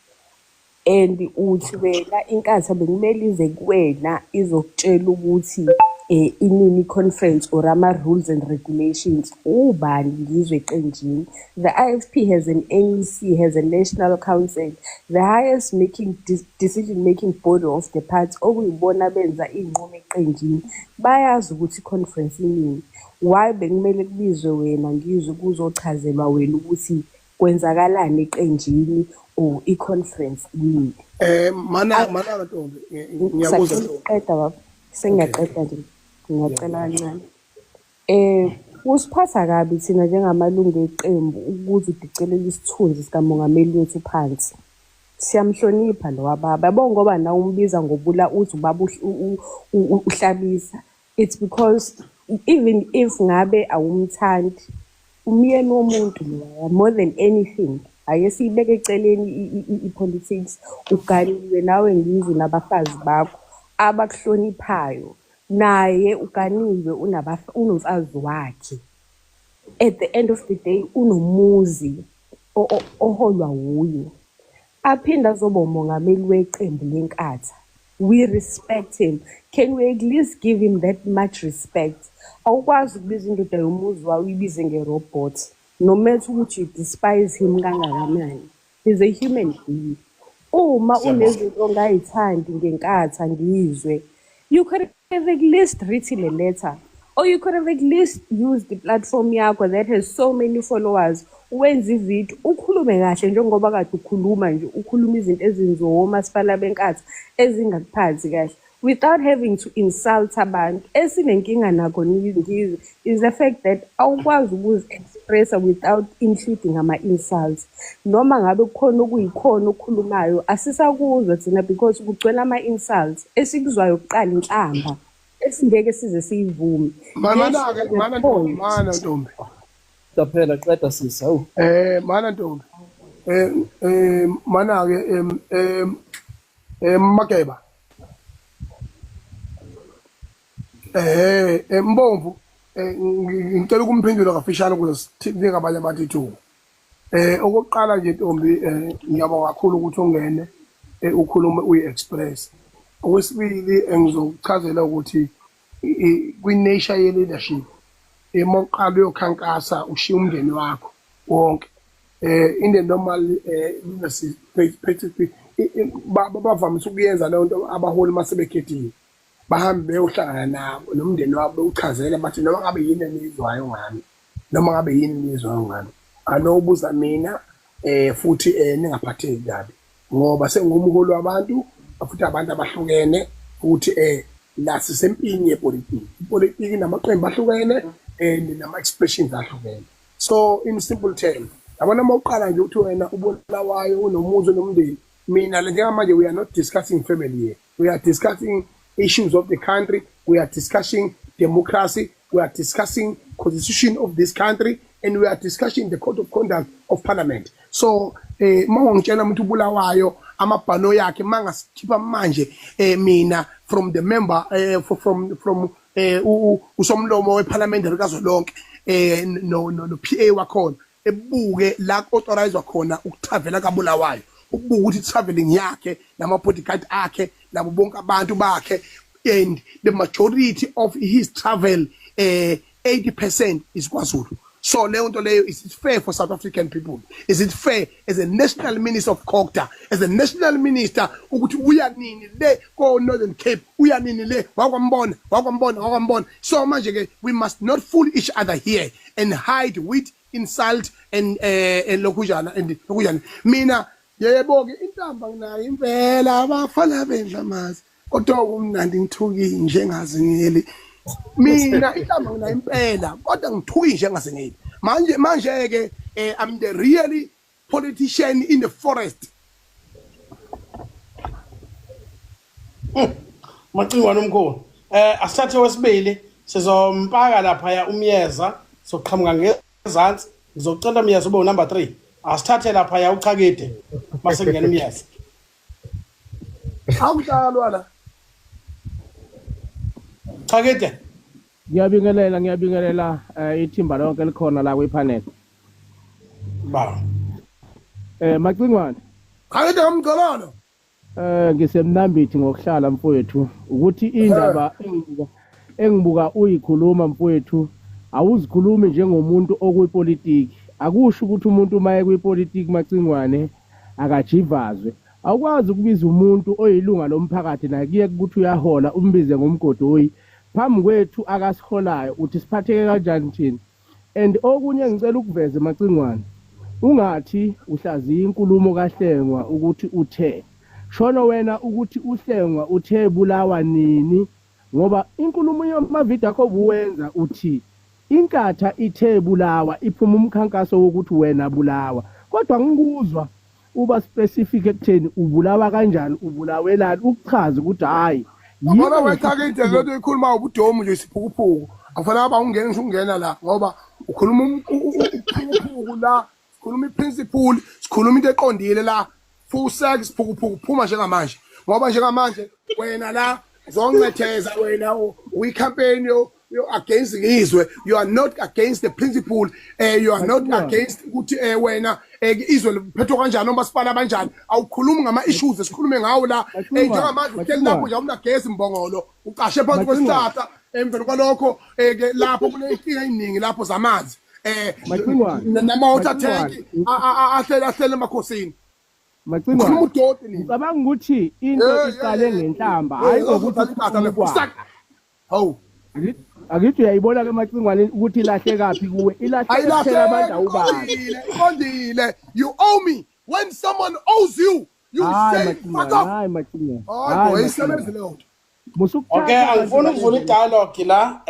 And uthi wena inkatha bekumele ize kuwena izokutshela ukuthi inini i-conference or ama-rules and regulations. Ubani ngizwe eqenjini? The IFP has an NEC, has a National Council, the highest making decision making body of the party, okuyibona benza iy'nqumo eqenjini. Bayazi ukuthi i-conference inini. Why bekumele kubizwe wena ngizwe kuzochazelwa wena ukuthi kwenzakalani eqenjini or i-conference inini? Mana ntombi, ngiyakuzwa. Ngisacela Ntombi. ukuqeda baba, sengiyaqeda nje, ngiyacela kancane. Kusiphatha kabi thina njengamalungu eqembu ukuthi udicelela isithunzi sikamongameli wethu phansi. Siyamhlonipha lo baba, yabo, ngoba nawe umbiza ngobula uthi ubaba uHlabisa. It's because even if ngabe awumthandi, umyeni womuntu loya more than anything. Ake siyibeke eceleni i-politics. Uganiwe nawe ngizwe nabafazi bakho abakuhloniphayo. Naye uganiwe unomfazi wakhe. At the end of the day unomuzi oholwa wuye. Aphinde azoba umongameli weqembu leNkatha. We respect him. Can we at least give him that much respect? Awukwazi ukubiza indoda yomuzi wayo uyibize nge-robot. No matter ukuthi you despise him kangakanani. He's a human being. Uma Siyabonga. unezinto ongayithandi ngenkatha ngizwe, you could have at least written a letter or you could have at least used the platform yakho that has so many followers, wenze ividiyo ukhulume kahle njengoba kade ukhuluma nje, ukhuluma izinto ezenziwa omasipala benkatha ezingakuphathi kahle without having to insult abantu. Esinenkinga nakho ngizwe is the fact that awukwazi ukuzi-expressa without including ama-insults. Noma ngabe kukhona okuyikhona okukhulumayo asisakuzwa thina because kugcwele ama-insults. Esikuzwayo kuqala inhlamba esingeke size siyivume. Mana Yes, ke the mana ntombi, point. mana ntombi. Qaphela, qeda sisi, hawu. Mana ntombi. Mana ke Mageba. Mbomvu, ngicela ukumphendula kafishane ukuze sinike abanye abantu ithuba. Okokuqala nje ntombi, ngiyabonga kakhulu ukuthi ungene ukhulume uyi-express. Okwesibili, ngizokuchazela ukuthi kwi-nature ye-leadership, uma uqala uyokhankasa ushiya umndeni wakho wonke. In the normal leadership practically bavamise ukuyenza leyo nto abaholi mase bekhethiwe. Bahambe beyohlangana nabo nomndeni wabo bewuchazela bathi noma ngabe yini eniyizwayo ngami, noma ngabe yini eniyizwayo ngami, anobuza mina futhi ningaphatheki kabi ngoba sengumholi wabantu futhi abantu abahlukene futhi la sisempini yepolitiki. Ipolitiki namaqembu ahlukene nama expressions ahlukene. So in simple terms, yabona uma uqala nje uthi wena ubulawayo unomuzi nomndeni, mina le njengamanje we are not discussing family here. We are discussing issues of the country. We are discussing democracy. We are discussing constitution of this country and we are discussing the code of conduct of parliament. So uma ungitshela umuntu ubulawayo amabhano yakhe mangasikhipha manje mina from the member from usomlomo weParliament likazwelonke no PA wakhona ebuke la authorize khona ukutravela kaBulawayo, ukubuka ukuthi traveling yakhe nama bodyguard akhe nabo bonke abantu bakhe and the majority of his travel, 80% is KwaZulu. So leyo nto leyo, is it fair for South African people? Is it fair as a national minister of COGTA, as a national minister, ukuthi uya nini le ko Northern Cape, uya nini le wakwambona, wakwambona, wakwambona? So manje ke we must not fool each other here and hide with insult and lokhujana and lokhujana. Mina yebo ke intamba nginayo impela, abafana bendlamazi, kodwa kumnandi ngithuki njengazingeli. Mina inhlamba nginayo impela kodwa ngithuki njengazingeli. Manje ke I'm the really politician in the forest. Macingwane omkhulu. Asithathe wesibili, sizompaka lapha ya umyeza, soqhamuka ngezansi. Ngizocela Myeza ube number 3. Asithathe lapha ya uchakide mase kungena umyeza. Awudlalwa la. Chakide. Ngiyabingelela, ngiyabingelela ithimba lonke elikhona la kwipanel. Ba. Macingwane. Chakide ngomgcobolo. Ngisemnambithi ngokuhlala mfowethu ukuthi indaba engibuka uyikhuluma mfowethu awuzikhulumi njengomuntu okwipolitiki. Akusho ukuthi umuntu uma ekwipolitiki Macingwane akajivazwe. Awukwazi ukubiza umuntu oyilunga lomphakathi nakuye ukuthi uyahola umbize ngomgodoyi phambi kwethu akasiholayo uthi siphatheke kanjani thina. And okunye engicela ukuveza Macingwane ungathi uhlaziya inkulumo kaHlengwa ukuthi uthe shono wena ukuthi uHlengwa uthe bulawa nini ngoba inkulumo yamavidiyo akho obuwenza uthi inkatha ithe bulawa iphuma umkhankaso wokuthi wena bulawa kodwa ngikuzwa uba specific ekutheni ubulawa kanjani ubulawelani ukuchaza ukuthi hhayi Yabona wena into lento ikhuluma ubudomu nje isiphukuphuku. Akufanele aba ungena ngisho ungena la ngoba ukhuluma uphukuphuku la, sikhuluma iprinciple, sikhuluma into eqondile la. Full sex phukuphuku phuma njengamanje. Ngoba njengamanje wena la uzoncetheza wena uyi campaign yo you against ngizwe, you are not against the principle, you are not against ukuthi wena izwe liphethwe kanjani omasipala kanjani. Awukhulumi ngama issues esikhulume ngawo la. Njengamanje uhleli lapho nje awunagesi mbongolo, uqashe phansi kwesihlahla. Emveni kwalokho ke lapho kuneyinkinga eziningi lapho zamanzi nama water tank ahlele emakhosini. Macingwane, ngicabanga ukuthi into iqale ngenhlamba, hayi ngokuthi hawu akithi uyayibona ke Macingwane ukuthi ilahlekaphi kuwe, ilahleka abantu awubazi. Iqondile. You owe me. When someone owes you, you say fuck off. Hayi Macingwane, hayi boy, isebenzi leyo nto. Okay, angifuni ukuvula i-dialogue la.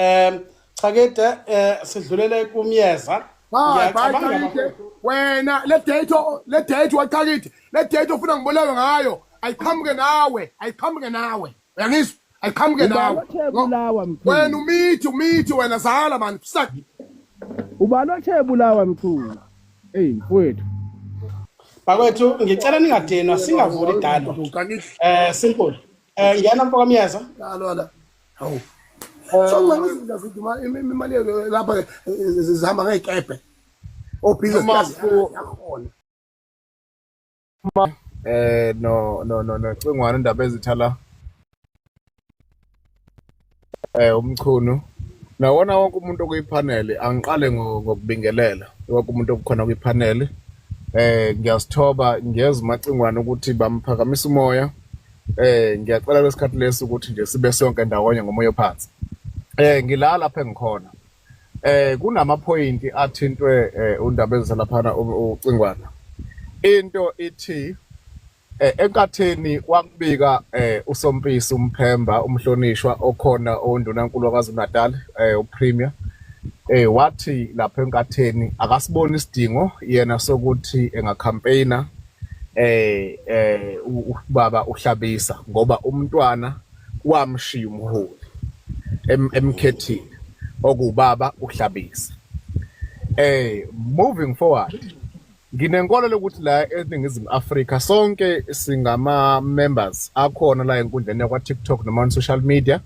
Chakede, sidlulele kumyeza. Ngiyacabanga wena le date, le date wachakide, le date ofuna ngibulawe ngayo ayiqhamuke nawe, ayiqhamuke nawe. Uyangizwa? Ayiqhamuke nawe. Wena umithi wena zala man. Sak. Ubani othe bulawa mkhulu? Hey mfowethu. Bakwethu ngicela ningadinwa singavuli i-dialogue. Simple. Ngiyana mfoka Myeza. Lalo la. Hawu. So izinto ziduma imali lapha zihamba ngey'kebhe. Obhizinesi yakhona. No no no no Cingwane indaba ezithala uMchunu nawona wonke umuntu okuyiphaneli. Angiqale ngokubingelela wonke umuntu okukhona kwiphaneli. Ngiyasithoba ngiyeza uMacingwane ukuthi bamphakamisa umoya. Ngiyacela lesikhathi lesi ukuthi nje sibe sonke ndawonye ngomoya ophansi. Ngila lapha engikhona. Kunamaphoyinti athintwe undaba ezalaphana uCingwana. Into ithi enkatheni wakubika uSompisi umphemba umhlonishwa okhona ondunankulu waKwaZulu Natal, uPremier, wathi lapha enkatheni akasiboni isidingo yena sokuthi engacampaigna ubaba uHlabisa ngoba umntwana wamshiya umholi emkhethile okubaba uHlabisa. Moving forward, nginenkolo lokuthi la eNingizimu Afrika sonke singama members akhona la enkundleni yakwa TikTok noma on social media,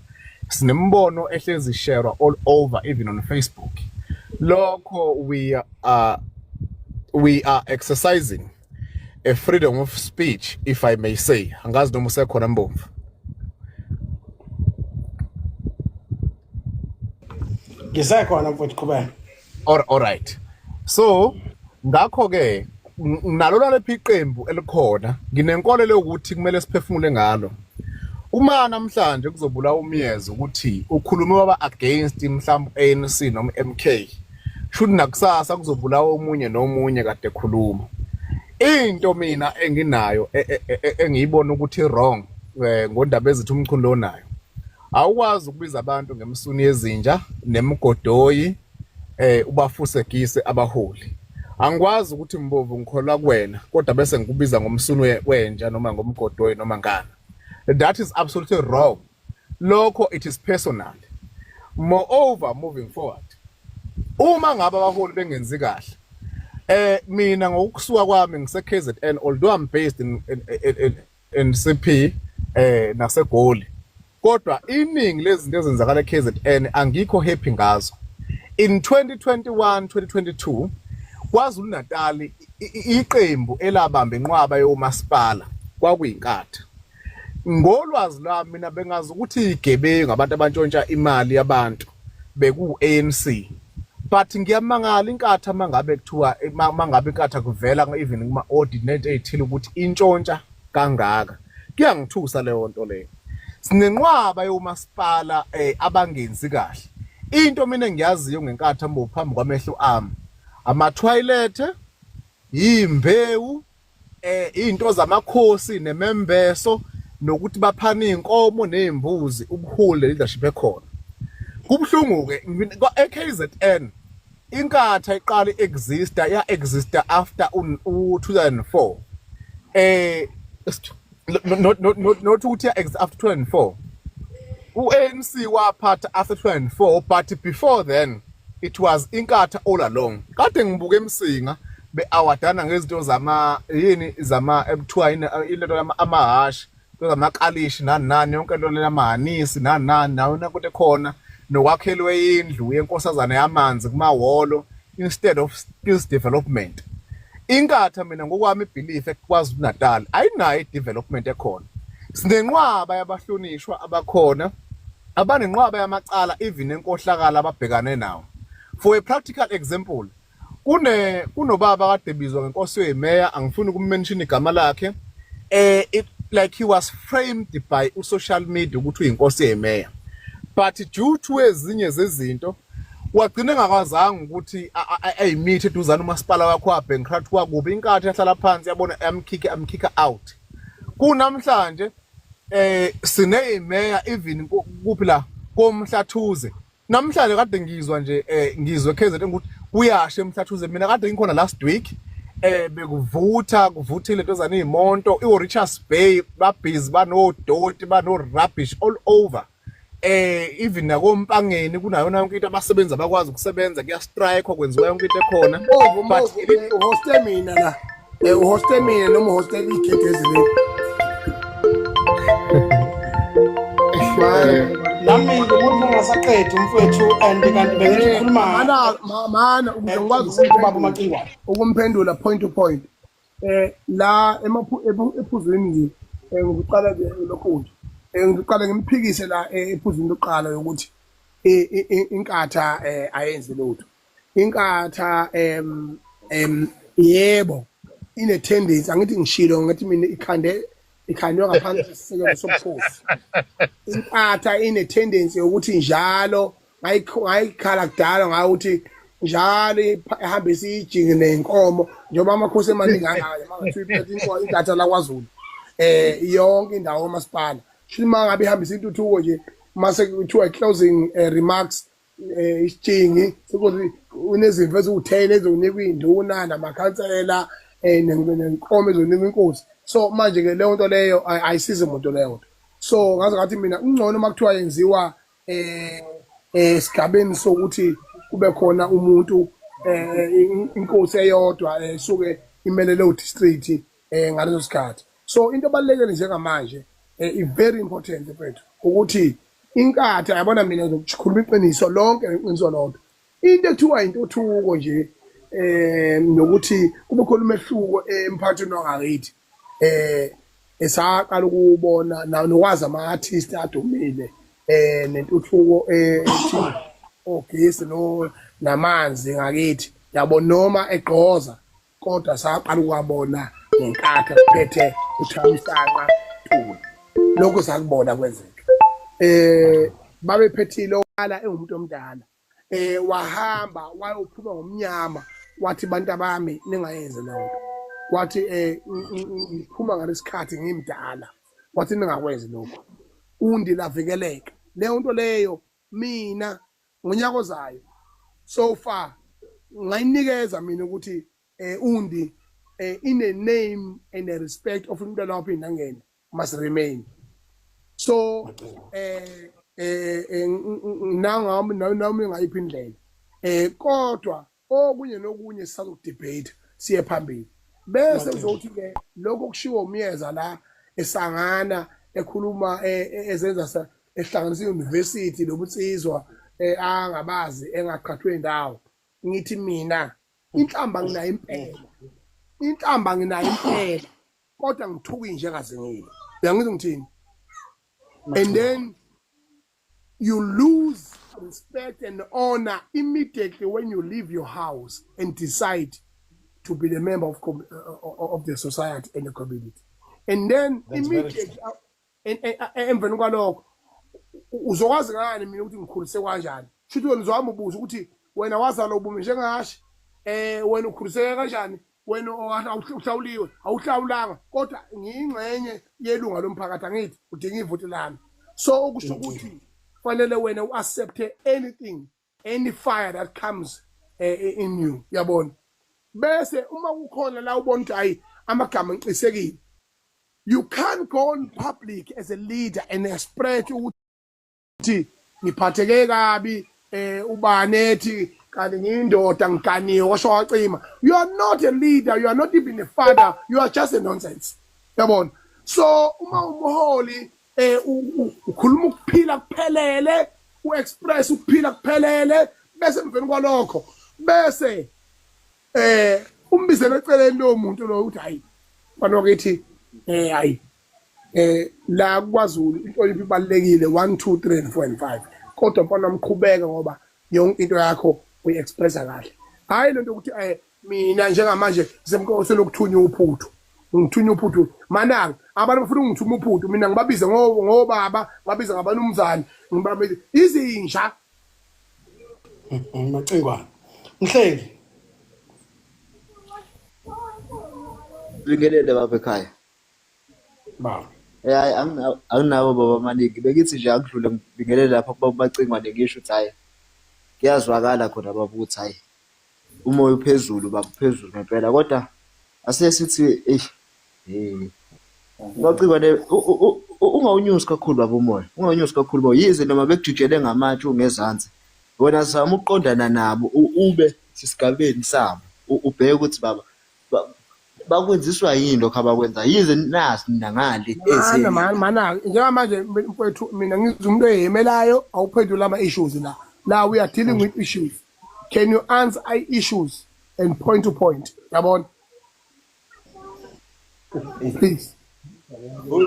sinembono ehlezi share all over, even on Facebook. Lokho we are exercising a freedom of speech, if I may say. Angazi noma usekhona Mbomvu. Ngisekhona mfowethu, qhubeka. All right. So ngakho ke nalo laliphi iqembu elikhona, nginenkolelo yokuthi kumele siphefumule ngalo. Uma namhlanje kuzobulawa umyezo ukuthi ukhulume waba against mhlawumbe ANC noma MK, shuthi nakusasa kuzobulawa omunye nomunye kade ekhuluma. Into mina enginayo engiyibona ukuthi wrong ngondaba ezithi uMchunu onayo, awukwazi ukubiza abantu ngemsuni yezinja nemigodoyi, ubafusegise abaholi. Angikwazi ukuthi Mbovu ngikholwa kuwena kodwa bese ngikubiza ngomsuni wenja noma ngomgodoyi noma ngani. That is absolutely wrong. Lokho it is personal. Moreover, moving forward, uma ngabe abaholi bengenzi kahle, mina ngokusuka kwami ngise KZN, although I'm based in CP naseGoli, kodwa iningi lezinto ezenzakala eKZN angikho happy ngazo. In 2021 2022 KwaZulu Natal iqembu elabamba inqwaba yomasipala kwakuyinkatha. Ngolwazi lwami mina bengazi ukuthi igebengu abantu abantshontsha imali yabantu beku-ANC, but ngiyamangala inkatha mangabe kuthiwa mangabe inkatha kuvela even kuma audit nento ezithile ukuthi intshontsha kangaka, kuyangithusa leyo nto leyo. Sinenqwaba yomasipala abangenzi kahle. Into mina engiyaziyo ngenkatha mbo phambi kwamehlo ami, ama-toilet, yimbewu, into zamakhosi nemembeso, nokuthi baphana izinkomo nezimbuzi, ubuholi, leadership ekhona. Kubuhlungu ke e-KZN, inkatha iqala exista, ya exista after u-2004, not ukuthi ya exist after 2004, u-ANC waphatha after 2004, but before then it was inkatha all along. Kade ngibuka emsinga be-awadana ngezinto zama yini, zama ekuthiwa yini, ilento amahashi, into zamakalishi, nani nani, yonke into lena, amahanisi, nani nani, nayo nakuthi khona nokwakhelwe indlu yenkosazana yamanzi kumahholo instead of skills development. Inkatha mina ngokwami belief eKwaZulu Natal ayinayo i-development ekhona. Sinenqwaba yabahlonishwa abakhona abanenqwaba yamacala, even enkohlakala ababhekane nawo. For a practical example, kunobaba kade bizwa ngenkosi yemeya, angifuni ukummention igama lakhe, like he was framed by u-social media ukuthi uyinkosi yemeya, but due to ezinye zezinto wagcina engakwazanga ukuthi ayimithe eduzane. Umasipala wakho wabankrupt, kwakubi. Inkathi yahlala phansi yabona, yamkhikha, amkhikha out. Kunamhlanje sineyimeya even kuphi la komhlathuze. Namhlanje kade ngizwa nje, ngizwe KZN ukuthi kuyasha emhlathuze. Mina kade ngikhona last week, bekuvutha, kuvuthile into zani imonto iRichards Bay, babhizi banodoti, bano rubbish all over. Even nakompangeni kunayo yonke into, abasebenzi abakwazi ukusebenza, kuya strike, kwenziwa yonke into ekhona. Mbovu. But Mbovu, uhoste mina la, uhoste mina noma uhoste igedezi leli? Nami ngumuntu ongasaqedi umfowethu, and kanti bengithi ukhuluma Mana mana ukuze ngikwazi ubaba uMacingwane. Ukumphendula point to point la ephuzwini nje, ngiqala nje lokho nje, ngiqala ngimphikise la ephuzwini lokuqala yokuthi inkatha ayenzi lutho. Inkatha em em yebo, ine tendency, angithi ngishilo, ngathi mina ikhande ikhandwe ngaphansi kwesisekelo sobukhosi. Inkatha ine tendency yokuthi njalo ngayikhala kudala ngawuthi njalo ihambisa ijingi nenkomo, njengoba amakhosi emaningi angaka, mangathiwa iphethe inkatha la kwaZulu yonke indawo kamasipala, shuthi uma ngabe ihambisa intuthuko nje, mase kuthiwa closing remarks, isijingi sekuthi unezimvu eziwu-10 ezonikwa iy'nduna namakhansela, nenkomo ezonikwa inkosi. So manje ke leyo nto leyo ayisizi muntu leyo nto. So ngaze ngathi mina kungcono uma kuthiwa yenziwa esigabeni sokuthi kube khona umuntu, inkosi eyodwa esuke imele leyo district ngaleso sikhathi. So into ebalulekile njengamanje, i very important mfethu, ukuthi inkatha, yabona, mina ngizokukhuluma iqiniso lonke, iqiniso lodwa, into ekuthiwa intuthuko nje nokuthi kube khona umehluko emphakathini wangakithi, esaqala ukubona nokwazi ama-artist adumile, nentuthuko ethi ogesi no namanzi ngakithi, yabo, noma egqoza, kodwa saqala ukwabona ngenkathi kuphethe uThamsanqa Ntuli. Lokho sakubona kwenzeka, babephethile wala engumuntu omdala, wahamba wayophuma ngomnyama, wathi bantu abami ningayenzi leyo nto. Wathi ngiphuma ngalesikhathi ngimdala, wathi ningakwenzi lokho, undi lavikeleka leyo nto leyo. Mina ngonyaka ozayo so far ngayinikeza mina ukuthi undi in a name and a respect of umntwana waphinda angene must remain. So nangami nami ngayiphi indlela, kodwa okunye nokunye sisazokudebate siye phambili, bese kuzothi ke lokho kushiwo umyeza la esangana ekhuluma, ezenza ehlanganisa i-university lobunsizwa, angabazi engaqhathwe indawo. Ngithi mina inhlamba nginayo impela, inhlamba nginayo impela, kodwa ngithuki nje ngazingile. Uyangizwa ngithini? And then you lose respect and honor immediately when you leave your house and decide to be the member of the society and the community. And then That's very immediately emveni kwalokho uzokwazi ngani mina ukuthi ngikhulise kanjani? Shuthi wena uzohamba ubuza ukuthi wena wazalwa ubumi njengashi, wena ukhuliseke kanjani, wena awuhlawuliwe, awuhlawulanga, kodwa ngiyingxenye yelunga lomphakathi, angithi udinga ivoti lami. So okusho ukuthi fanele wena u-accepte anything, any fire that comes in you, yabona. Bese uma kukhona la ubona ukuthi hayi amagama ngiqisekile, you can't go on public as a leader and express ukuthi ngiphatheke kabi, ubani ethi kanti ngiyindoda ngiganiwe washo wacima. You are not a leader, you are not even a father, you are just a nonsense, yabona. So uma umholi ukhuluma ukuphila kuphelele, uexpress ukuphila kuphelele, bese emveni kwalokho bese umbizele eceleni lo muntu lo uthi hayi mfana wakithi, hayi la kwaZulu inhlonipho ibalulekile, 1 2 3 and 4 and 5, kodwa mfana wamqhubeka ngoba yonke into yakho uyi-expressa kahle. Hayi lento ukuthi mina njengamanje selokuthunya uphuthu, ngithunya uphuthu mananga abantu bafuna ungithuma uphuthu, mina ngibabize ngobaba, ngibabize ngabanumzane, ngibabize izinja. Macingwane Mhlengi. Bingelele baba ekhaya. Baba. Hayi anginabo baba amaningi. Bengithi nje angidlule ngibingelele lapha kuba Macingwane, ngisho ukuthi hayi kuyazwakala khona baba ukuthi hayi umoya uphezulu baba, uphezulu ngempela, kodwa ase sithi eish Macingwane ungawunyusi kakhulu baba umoya, ungawunyusi kakhulu baba, yize noma bekujujele ngamatshe ungezansi, wena zama ukuqondana nabo, ube sesigabeni sabo, ubheke ukuthi baba bakwenziswa yini lokho abakwenza, yize nazi nina ngale mana mana mana njengamanje mfowethu, mina ngizwa umuntu oyemelayo awuphendula ama-issues la la we are dealing with issues. Can you answer i-issues and point to point, yabona, please?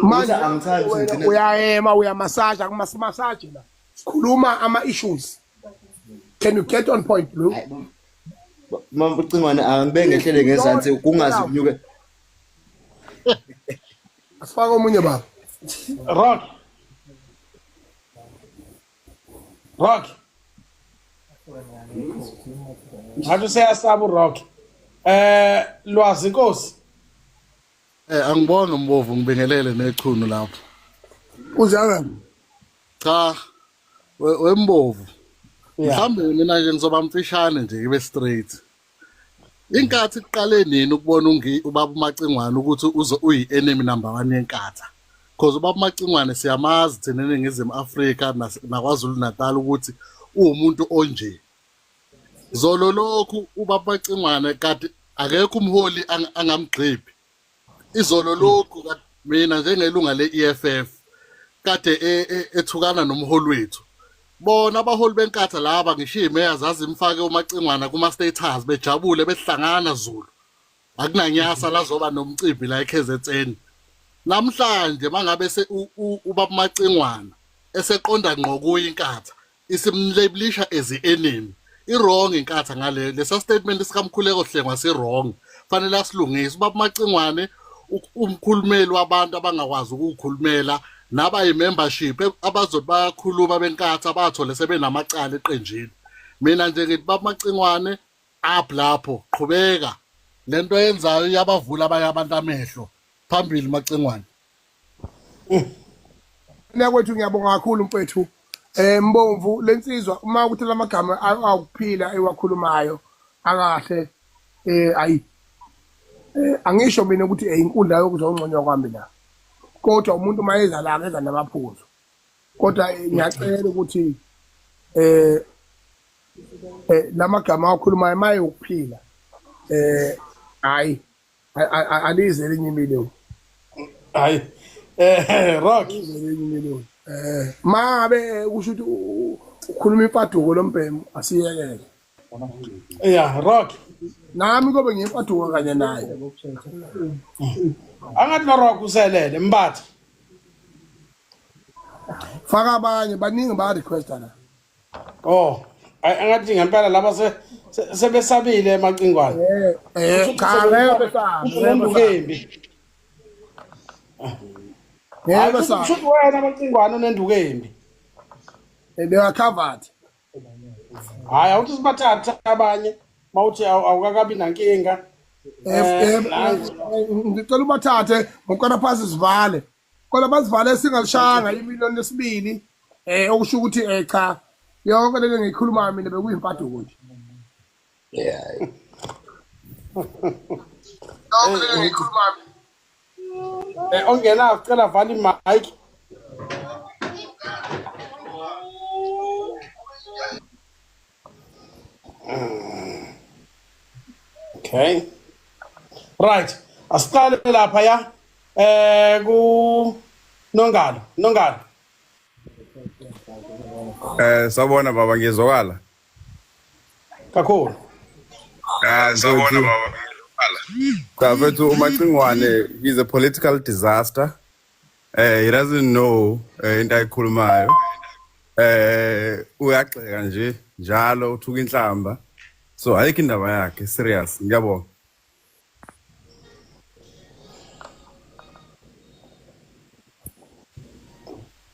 Manje angithandi ukuthi ngigcine uyayema uyamasaja, kumasimasaje la sikhuluma ama-issues. Can you get on point, Blue? Macingwane angibe ngehlele ngezansi kungazi kunyuke. Asifake omunye baba. Rock. Rock. Ngathi useyasaba uRock. Lwazi Nkosi. Angibonge Mbovu, ngibingelele nechunu lapho. Kunjani? Cha wembovu. Mhlambe mina nje ngizoba mfishane nje ngibe straight. Inkathi iqale nini ukubona ubaba uMacingwane ukuthi uze uyi enemy number 1 yenkatha? Because ubaba uMacingwane siyamazi thina eNingizimu Afrika naKwaZulu Natal ukuthi uwumuntu onje. Zolo lokhu ubaba uMacingwane kade akekho umholi angamgxibhi. Izolo lokhu mina njengelunga le-EFF kade ethukana nomholi wethu. Bona abaholi benkatha laba ngisho imeya zazimfake uMacingwana kuma status bejabule behlangana Zulu. Akunanyasa lazoba nomcimbi la eKZN. Namhlanje mangabe se ubaba Macingwana eseqonda ngqo kuyi inkatha isimlabelisha as enemy. I-wrong inkatha ngale lesa statement sikaMkhuleko Hlengwa si wrong. Fanele asilungise ubaba Macingwane umkhulumeli wabantu abangakwazi ukukhulumela naba yi-membership abazothi bayakhuluma benkatha bathole sebenamacala eqenjini. Mina nje ngithi baba Macingwane up lapho, qhubeka lento yenzayo iyabavula abanye abantu amehlo. Phambili Macingwane. Mina kwethu ngiyabonga kakhulu mfethu. Mbomvu lensizwa uma ukuthi lamagama awukuphila ewakhulumayo akahle, ayi angisho mina ukuthi inkundla yokuzongconywa kwami la, kodwa umuntu mayeza la eza namaphuzu, kodwa ngiyacela ukuthi lamagama awakhulumayo maye ukuphila, hayi alize elinye imiliyoni. Hayi Rock elinye imiliyoni. Mangabe kusho ukuthi ukhuluma imfaduko lombhemu asiyekele. Yeah, Rock. Nami kobe ngiyimfaduko kanye naye. Angathi lo Rock uselele Mbatha. Faka abanye baningi ba requesta la. Oh, angathi ngempela laba se sebesabile emacingwane. Eh, eh, cha ngeke besabe. Ngeke embi. Ngeke besabe. Kusho wena amacingwane unenduku embi. Eh, they are covered. Hayi awuthi sibathathe abanye mawuthi awukakabi nankinga. Eh, eh, ngicela ubathathe ngokuqala phansi sivale. Kodwa basivale singalishanga imiliyoni lesibili eh okusho ukuthi eh cha yonke lento engiyikhulumayo mina bekuyimpaduko nje. Yeah. Yonke lento engiyikhulumayo Eh ongena cela vala imic. Okay. Right. Asiqale lapha ya. Eh ku Nongalo, Nongalo. Eh sawubona baba ngiyezwakala. Kakhulu. Ah sawubona baba ngiyezwakala. Cha mfethu uMacingwane he's a political disaster. Eh he doesn't know eh, into ayikhulumayo. Eh uyagxeka nje njalo uthuka inhlamba. So ayikho indaba yakhe serious ngiyabonga.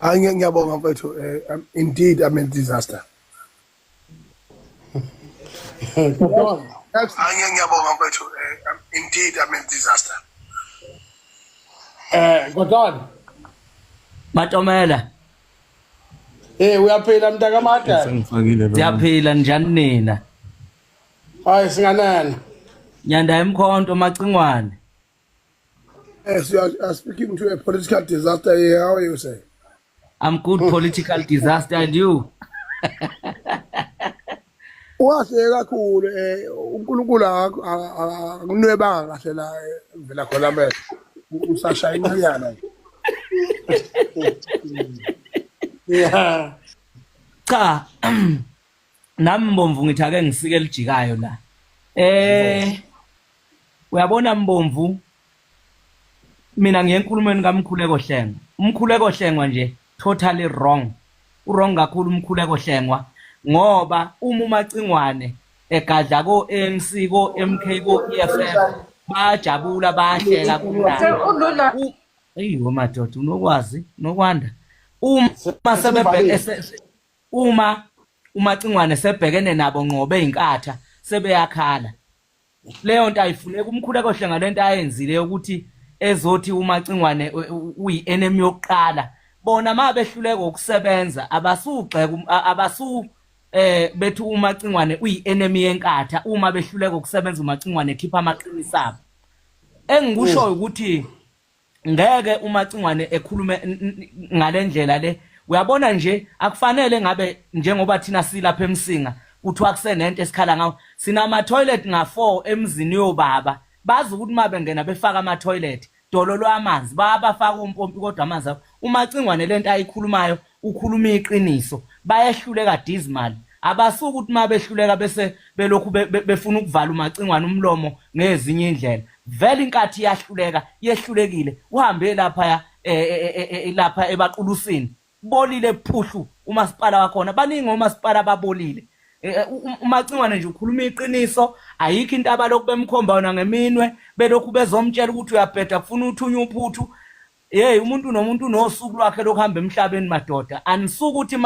Hayi ngiyabonga mfethu eh, indeed I'm a disaster. Hayi ngiyabonga mfethu eh, indeed I'm a disaster. Eh Godon. Matomela. Eh uyaphila mntakamada. Sengifakile lo. Siyaphila njani nina? Hayi singanene. Nyanda emkhonto macingwane. Yes, you are speaking to a political disaster here. How are you say? I'm good political disaster and you? Wahle kakhulu eh uNkulunkulu akunwebanga kahle la eh, vela khona amehlo. Usashaya inyana. Yeah. Cha. Nami Mbomvu ngithi ake ngisike elijikayo la. Eh uyabona Mbomvu mina ngiye enkulumweni kaMkhuleko Hlengwa. UMkhuleko Hlengwa nje totally wrong. Uwrong kakhulu uMkhuleko Hlengwa ngoba uma uMacingwane egadla ko ANC ko MK ko EFF bayajabula bayahleka kumnandi. Eyiwo madoda unokwazi nokwanda uma sebebheke Uma uMacingwane sebhekene nabo ngqo beyinkatha sebeyakhala. Leyo nto ayifuneki umkhuleko hlenga lento ayenzile yokuthi ezothi uMacingwane uyi-enemy yokuqala. Bona uma behluleka ukusebenza abasugxeka um, abasu eh bethi uMacingwane uyi-enemy yenkatha uma behluleka ukusebenza uMacingwane ekhipha amaqiniso abo. Engikushoyo ukuthi ngeke umacingwane ekhulume ngalendlela le uyabona nje akufanele ngabe njengoba thina silapha emsinga kuthiwa kusenento esikhala ngawo sinama toilet nga4 emzini yobaba bazi ukuthi uma bengena befaka ama toilet dololo amanzi babafaka umpompi kodwa amanzi umacingwane lento ayikhulumayo ukhuluma iqiniso bayehluleka dismal abasuke ukuthi uma behluleka bese belokhu befuna ukuvala umacingwane umlomo ngezinye indlela vele inkathi iyahluleka yehlulekile uhambe lapha eh, eh, eh, lapha ebaqulusini bolile phuhlu umasipala wakhona baningi omasipala babolile umacingwane nje ukhuluma iqiniso ayikho into abalokhu bemkhomba yona ngeminwe belokhu bezomtshela ukuthi uyabheda kufuna uthunya uphuthu Hey umuntu nomuntu unosuku lwakhe lokuhamba emhlabeni madoda anisuki ukuthi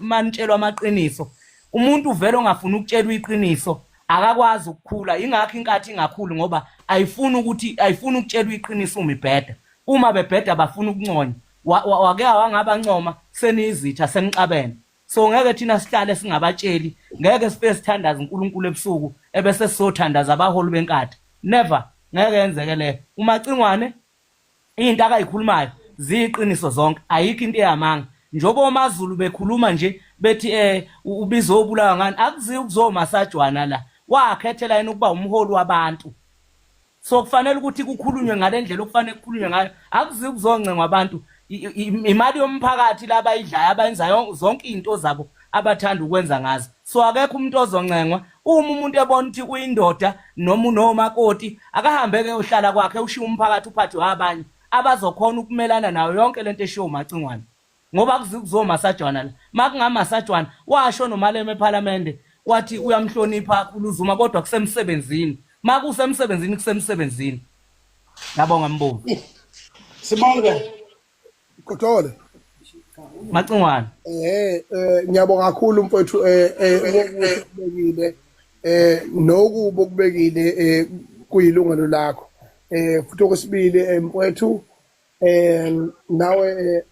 manitshelwa amaqiniso umuntu vele ongafuni ukutshelwa iqiniso akakwazi ukukhula ingakho inkathi ingakhuli ngoba ayifuni ukuthi ayifuni ukutshelwa iqiniso uma ibheda uma bebheda bafuna ukunconywa wake wangabancoma seniyizitha senixabene so ngeke thina sihlale singabatsheli ngeke sifike sithandaze uNkulunkulu ebusuku ebese sisothandaza abaholi benkatha never ngeke yenzeke leyo umacingwane into akayikhulumayo ziyiqiniso zonke ayikho into eyamanga njengoba omazulu bekhuluma nje bethi eh ubizobulawa ngani akuziyo ukuzomasajwana la wakhethela yena ukuba umholi wabantu so kufanele ukuthi kukhulunywe ngale ndlela okufanele kukhulunywe ngayo akuziyo ukuzoncengwa abantu imali yomphakathi laba idlayo abayenzayo zonke izinto zabo abathanda ukwenza ngazo so akekho umuntu ozoncengwa uma umuntu ebona ukuthi uyindoda noma unomakoti akahambe ke uhlala kwakhe ushiye umphakathi uphathwe abanye abazokhona ukumelana nayo yonke lento eshiwo umacingwane. Ngoba kuzomasajwana la. Makungamasajwana washo noMalema ePhalamende wathi uyamhlonipha kakhulu uZuma kodwa kusemsebenzini. Makusemsebenzini kusemsebenzini. Ngabonga Mbomvu. Sibonge. Godole. Macingwane. Ngiyabonga kakhulu mfowethu okubekile nokubo okubekile kuyilungelo lakho. Futhi okwesibili mfowethu nawe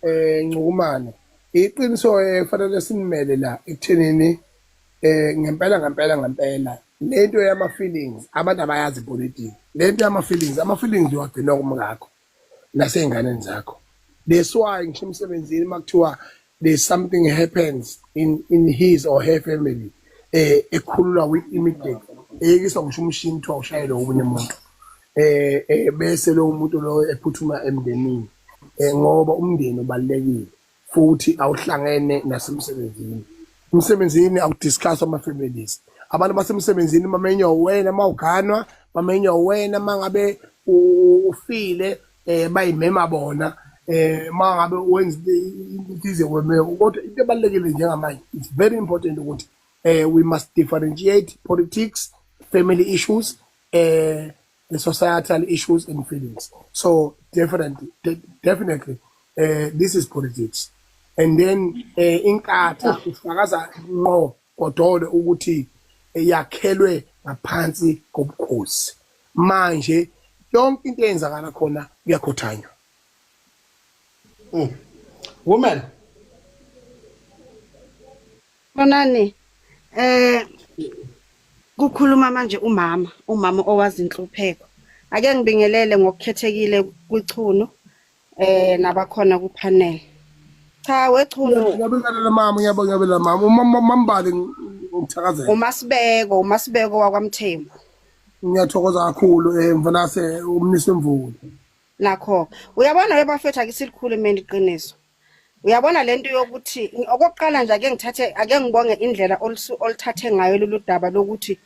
Ncukumane, iqiniso fanele sinimele la ekuthenini ngempela ngempela ngempela lento yama feelings abantu abayazi ipolitiki. Lento yama feelings, ama feelings uwagcina kumngakho nasey'nganeni zakho. That's why ngisho emsebenzini makuthiwa there's something happens in his or her family, ekhululwa with immediate, eyekiswa ngisho umshini kuthiwa ushayele omunye umuntu, bese lowo muntu loyo ephuthuma emndenini, ngoba umndeni ubalulekile futhi awuhlangene nasemsebenzini. Emsebenzini awudiscuss ama-families. Abantu basemsebenzini bamenywa wena mawuganwa, bamenywa wena mangabe ufile, bayimema bona, mangabe wenza into ize kwemeko. Kodwa into ebalulekile njengamanje, it's very important ukuthi we must differentiate politics, family issues, the societal issues and feelings. So definitely this is politics. And then inkatha ufakaza ngqo Godole ukuthi yakhelwe ngaphansi kobukhosi. Manje yonke into eyenzakala khona kuyakhothanywa. Woman. Bonani, kukhuluma manje umama owazi inhlupheko. Ake ngibingelele ngokukhethekile kwiChunu nabakhona ku panel. Cha weChunu. Ngiyabingelela mama, ngiyabingelela mama. Umama Mambali ngithakazela. UMasibeko wakwaMthembu. Ngiyathokoza kakhulu mfanase umnisi wemvula. Nakho. Uyabona we bafethu ake silikhulume mina iqiniso. Uyabona lento yokuthi okokuqala nje ake ngithathe ake ngibonge indlela oluthathe ngayo lolu daba lokuthi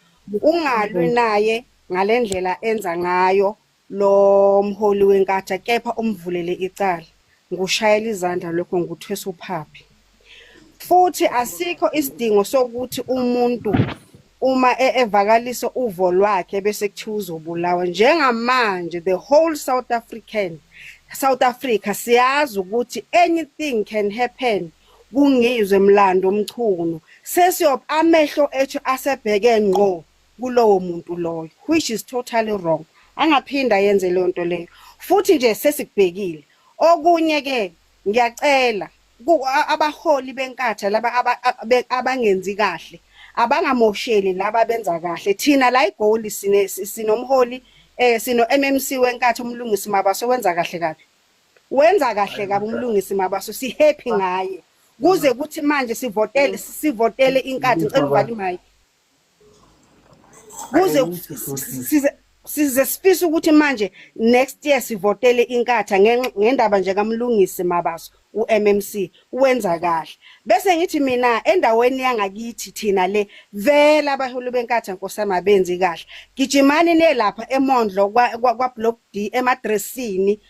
ungalwi naye ngalendlela enza ngayo lo mholi wenkatha kepha umvulele icala. Ngushayela izandla lokho nguthwesa uphaphi. Futhi asikho isidingo sokuthi umuntu uma evakalisa uvo lwakhe bese kuthiwa uzobulawa. Njengamanje the whole South Africa siyazi ukuthi anything can happen kungizwe mlando Mchunu. Sesiyo amehlo ethu asebheke ngqo kulowo muntu loyo, which is totally wrong. Angaphinda yenze leyo nto leyo. Futhi nje sesikubhekile. Okunye ke ngiyacela abaholi benkatha laba abangenzi kahle, abangamosheli laba benza kahle. Thina la eGoli sinomholi sino MMC wenkatha uMlungisi Mabaso, wenza kahle kabi. Wenza kahle kabi uMlungisi Mabaso, si happy ngaye. Kuze kuthi manje sivotele inkatha. Ngicela uvale imic. Kuze size sifisa ukuthi manje next year sivotele inkatha ngendaba nje kaMlungisi Mabaso uMMC wenza kahle. Bese ngithi mina endaweni yangakithi thina le vela abaholi benkatha Nkosi yami abenzi kahle. Gijimani nelapha eMondlo kwa Block D emadressini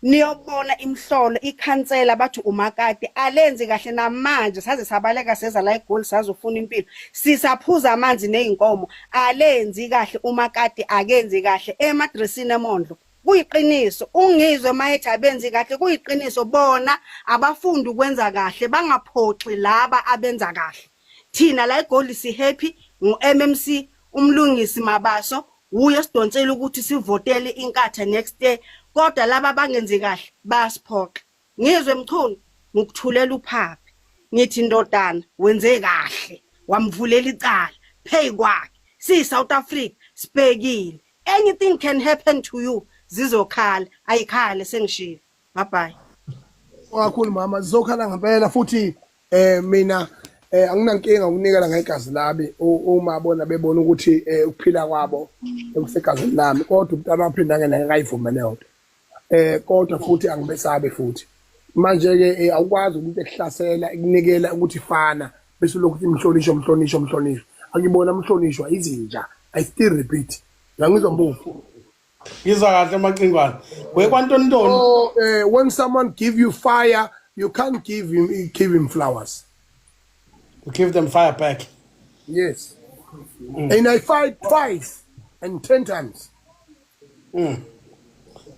niyobona imhlolo ikhansela bathi umakati alenzi kahle. Namanje saze sabaleka seza la eGoli sazofuna impilo, sisaphuza amanzi nezinkomo. Alenzi kahle umakati, akenzi kahle emadressini eMondlo. Kuyiqiniso ungizwe mayethi abenzi kahle, kuyiqiniso bona abafundi ukwenza kahle, bangaphoxi laba abenza kahle. Thina la eGoli si happy ngo MMC uMlungisi Mabaso, uye sidonsela ukuthi sivotele inkatha next year, kodwa laba abangenzi kahle bayasiphoxa. Ngizwe Mchunu ngikuthulela uphaphi, ngithi ndodana wenze kahle wamvulela icala pay kwakhe. Si South Africa sibhekile, anything can happen to you, zizokhala ayikhale. Sengishilo, bye bye. Kakhulu mama, zizokhala ngempela. Futhi mina anginankinga ukunikela ngegazi lami uma bona bebona ukuthi ukuphila kwabo kusegazini lami, kodwa umntwana waphinda ngeke akayivume leyo nto. Kodwa futhi angibesabe futhi. Manje ke awukwazi umuntu ekuhlasela ekunikela ukuthi fana bese lokhu imhlonishwa umhlonishwa umhlonishwa. Akibona umhlonishwa izinja. I still repeat. Ngangizwa Mbovu. Ngizwa kahle Macingwane. Wekwantontoni. Oh, when someone give you fire, You can't give him flowers. You give them fire back. Yes. And I fight twice and 10 times.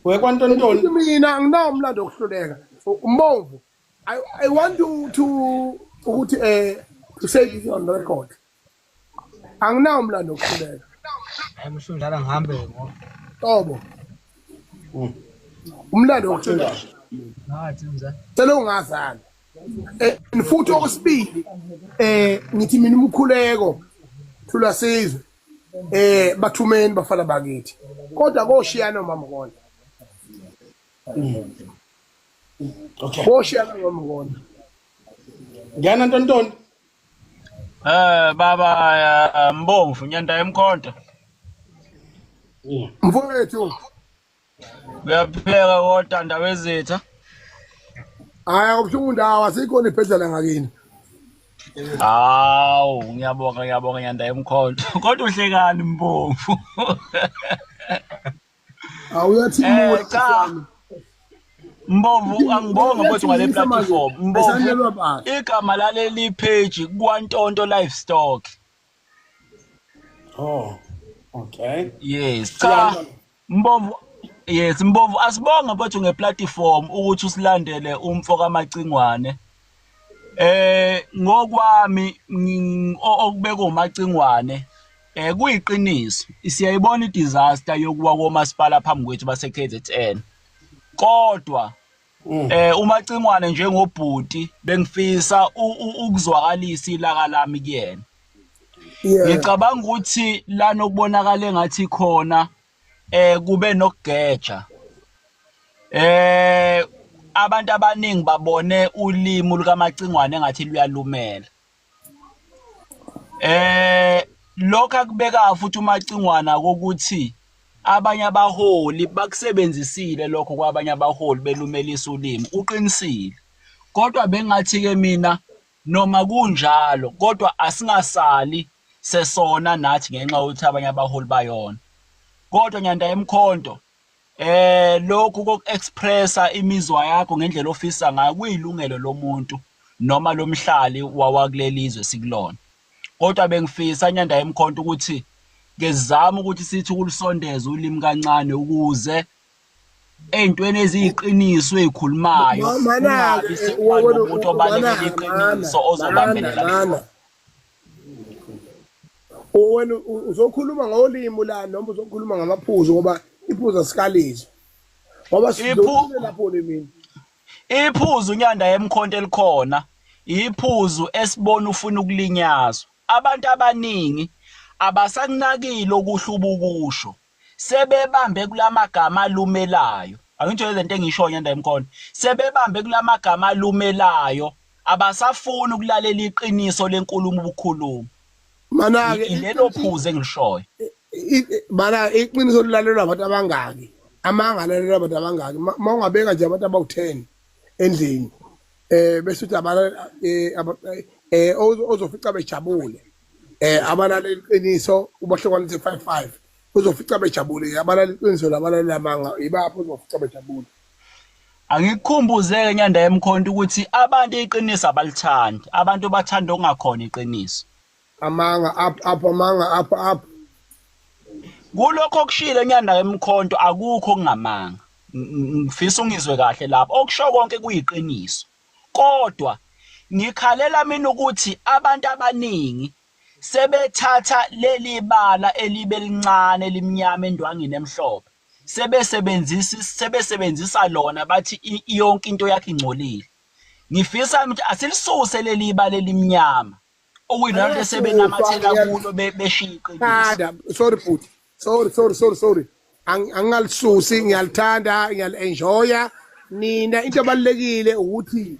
Wekwantontoni. Mina anginawo umlando wokuhluleka. Umbomvu, I want to ukuthi to say this on record. Anginawo umlando wokuhluleka. Hayi, mhlundala ngihambe ngoba. Tobo. Umlando wokuhluleka. Ngathi mzala. Selongazana. Futhi okwesibili, ngithi mina umkhuleko thula sizwe bathumeni bafana bakithi, kodwa koshiyana mama kona. Koshiyana mama kona. Ngiyana ntontoni. Baba Mbomvu, nyanda emkhonto. Mfowethu. Uyapheka kodwa, ndaba ezitha. Hayi, akubuhlungu ndawo, asikhona ibhedlela ngakini. Hawu, ngiyabonga, ngiyabonga, nyanda emkhonto. Kodwa uhlekani, Mbomvu? Awuyathimula. Cha. Mbomvu, angibonge mfowethu ngale platform. Mbomvu, Esanelwa bani? Igama laleli page kwaNtonto Livestock. Oh. Okay. Yes, cha. Mbomvu, yes, Mbomvu, asibonge mfowethu ngeplatform ukuthi usilandele umfo kaMacingwane. Ngokwami okubeka uMacingwane, kuyiqiniso, siyayibona idisaster yokuwa komasipala phambi kwethu base KZN. Kodwa uMacingwane njengobhuti bengifisa ukuzwakalisa ilaka lami kuyena. Ngicabanga ukuthi lana okubonakala engathi khona kube nokugeja. Abantu abaningi babone ulimi lukaMacingwane engathi luyalumela. Lokho akubeka futhi uMacingwana ukuthi abanye abaholi bakusebenzisile lokho kwabanye abaholi belumelisa ulimi, uqinisile. Kodwa bengathi ke mina, noma kunjalo, kodwa asingasali sesona nathi ngenxa yokuthi abanye abaholi bayona. Kodwa nyanda emkhonto, lokhu kokuexpressa imizwa yakho ngendlela ofisa ngayo kuyilungelo lomuntu noma lomhlali wawakuleli zwe sikulona. Kodwa bengifisa, nyanda emkhonto, ukuthi ke sizame ukuthi sithi ukulisondeza ulimi kancane ukuze ey'ntweni eziyiqiniso ey'khulumayo Mana-ke, kungabi sekuba nomuntu obalekela iqiniso ozobambelela. Mana. Wena uzokhuluma ngolimi la noma uzokhuluma ngamaphuzu? Ngoba iphuzu asikalizwa. Ngoba sizokule lapho limini. Iphuzu, nyanda yemkhonto, elikhona iphuzu esibona ufuna ukulinyazwa. Abantu abaningi abasakunakile okuhle ubukusho, sebebambe kulamagama alumelayo. Angitsho lento engishoyo, nyanda yemkhonto, sebebambe kulamagama alumelayo, abasafuni ukulalela iqiniso lenkulumo ubukhuluma. Mana-ke Ilelo phuzu engilishoyo. Mana, iqiniso lilalelwa abantu abangaki? Amanga alalelwa abantu abangaki? Ma ungabeka nje abantu abawu-10 endlini bese uthi abala ozofica bejabule abalalela iqiniso, ubahlukanise 5 5, uzofica bejabule abalalela iqiniso labalalela amanga, ibapho uzofica bejabule? Angikukhumbuzeke, nyanda yemkhonto, ukuthi abantu iqiniso abalithandi, abantu bathanda okungakhona iqiniso. Amanga up up, amanga up up. Kulokho okushilo, nyanda yemkhonto, akukho okungamanga. Ngifisa ungizwe kahle lapho, okusho konke kuyiqiniso, kodwa ngikhalela mina ukuthi abantu abaningi sebethatha leli bala elibe lincane limnyama endwangini emhlophe, sebesebenzisa lona, bathi yonke into yakhe ingcolile. Ngifisa ukuthi asilisuse leli bala elimnyama okuyilona nto esebenamathela kulo beshiya iqiniso. Thanda, sorry bhuti, sorry, sorry, sorry, sorry. Angingalisusi, ngiyalithanda, ngiyali-enjoya. Nina into ebalulekile ukuthi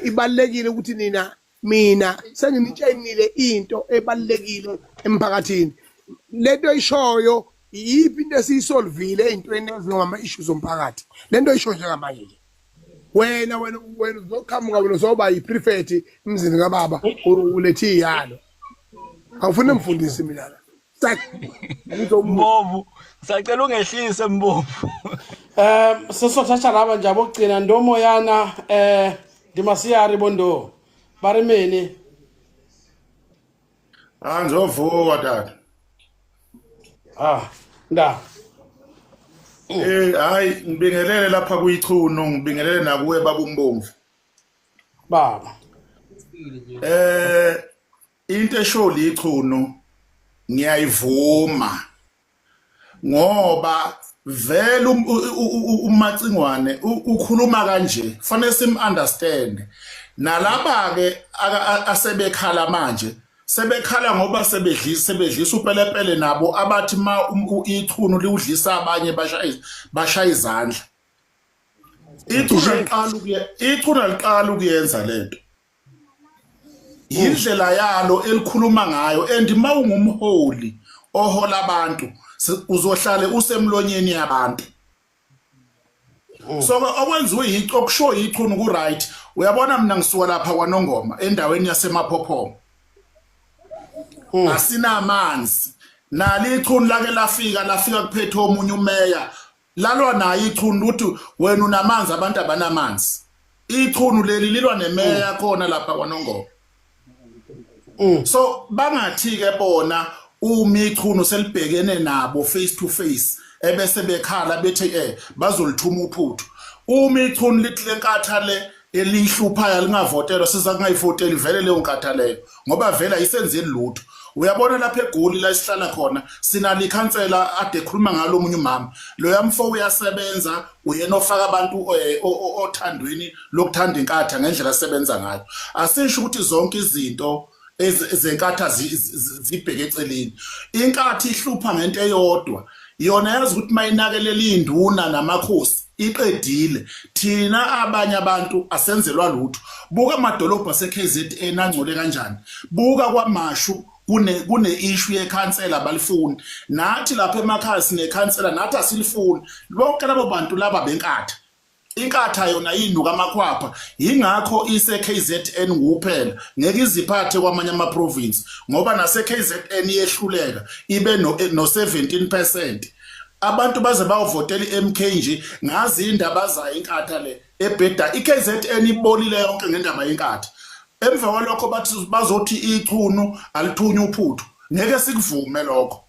ibalulekile ukuthi nina, mina senginitshenile into ebalulekile emphakathini. Lento oyishoyo, iyiphi into esiyisolvile ey'ntweni ezingama-issues zomphakathi? Lento oyishoyo njengamanje nje, wena uzoqhamuka, wena uzoba yi-prefect emzini kababa, ulethe iyalo. Awufuni mfundisi mina la. Tak. Mbovu, sacela ungehlise Mbovu. Sesothatha laba nje abokugcina ndomoyana Dimasiyari bondo. Barimini. Ah ngizovuka tata. Ah, nda. Hayi ngibingelele lapha kuyichunu, ngibingelele nakuwe baba uMbomvu. Baba. Into esho lichunu ngiyayivuma ngoba vele uMacingwane ukhuluma kanje fanele sim understand nalaba ke asebekhala manje sebekhala ngoba sebedlisa upelepele nabo abathi ma ichunu liwudlisa abanye bashaya izandla. Ichunu liqala ukuyenza lento, indlela yalo elikhuluma ngayo, and mawungumholi ohola abantu uzohlale usemlonyeni yabantu. So okwenziwe yico okusho ichunu ku right. Uyabona mina ngisuka lapha kwaNongoma endaweni yaseMaphophoma, asinamanzi nali ichunu lake lafika kuphethe omunye umeya lalwa naye ichunu ukuthi wena unamanzi abantu abanamanzi. Ichunu leli lilwa nemeya khona lapha kwaNongoma. So bangathi ke bona uma ichunu selibhekene nabo face to face ebese bekhala bethi bazolithuma uphuthu. Uma ichunu lithi lenkatha le elihluphayo lingavotelwa siza kungayivoteli vele leyo nkatha leyo ngoba vele ayisenzeli lutho. Uyabona lapha eGoli la isihlala khona sinalo ikhansela ade ekhuluma ngalo omunye umama loya mfo uyasebenza, uyena ofaka abantu othandweni lokuthanda inkatha ngendlela asebenza ngayo. Asisho ukuthi zonke izinto ezenkatha zibheke eceleni. Inkatha ihlupha ngento eyodwa, yona yazi ukuthi mayinakelela induna namakhosi iqedile. Thina abanye abantu asenzelwa lutho. Buka amadolobha ase-KZN angcole kanjani, buka kwaMashu kune issue yekhansela balifuni, nathi lapha emakhaya sinekhansela nathi asilifuni. Bonke labo bantu laba benkatha, inkatha yona inuka amakhwapha, yingakho ise KZN kuphela, ngeke iziphathe kwamanye ama province ngoba nase KZN iyehluleka ibe no 17%. Abantu baze bayovotela iMK nje ngazi indaba zayo inkatha le ebheda. iKZN ibolile yonke ngendaba yenkatha. Emva kwalokho bathi bazothi ichunu alithunywa uphuthu, ngeke sikuvume lokho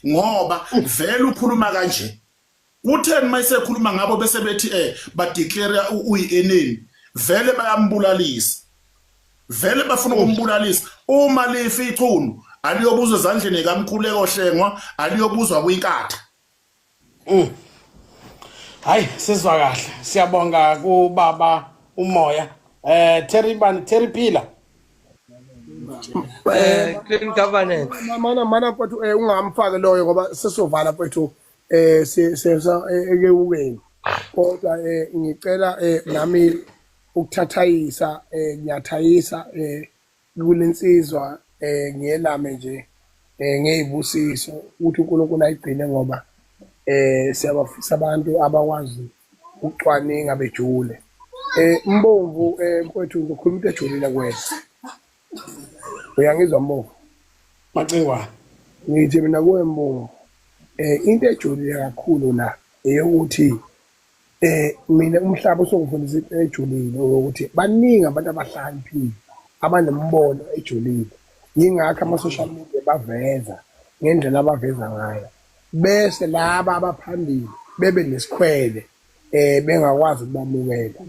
ngoba vele ukhuluma kanje. Kutheni mayisekhuluma ngabo bese bethi ba declare uyi-enemy, vele bayambulalisa, vele bafuna ukumbulalisa. Uma lifa ichunu aliyobuzwa ezandleni kaMkhuleko Hlengwa, aliyobuzwa kwinkatha. Hayi sizwa kahle, siyabonga kubaba uMoya. Terry bani, Terry Phila. Clean governance. Mana mfowethu ungamfaki loyo ngoba sesizovala mfowethu sesa ekewukeni. Kodwa ngicela nami ukuthathayisa, ngiyathayisa kulensizwa, ngiyelame nje ngeyibusiso ukuthi uNkulunkulu ayigcine ngoba siyabafisa abantu abakwazi ukucwaninga bejule. Mbomvu mfowethu ngikhuluma into ejulile kuwena. Uyangizwa Mbomvu? Macingwane. Ngithi mina kuwe Mbomvu, into ejulile kakhulu la eyokuthi mina umhlaba usungifundisa into ejulile ukuthi baningi abantu abahlakaniphile abanemibono ejulile, yingakho ama-social media baveza ngendlela abaveza ngayo, bese laba abaphambili bebe nesikhwele bengakwazi ukubamukela.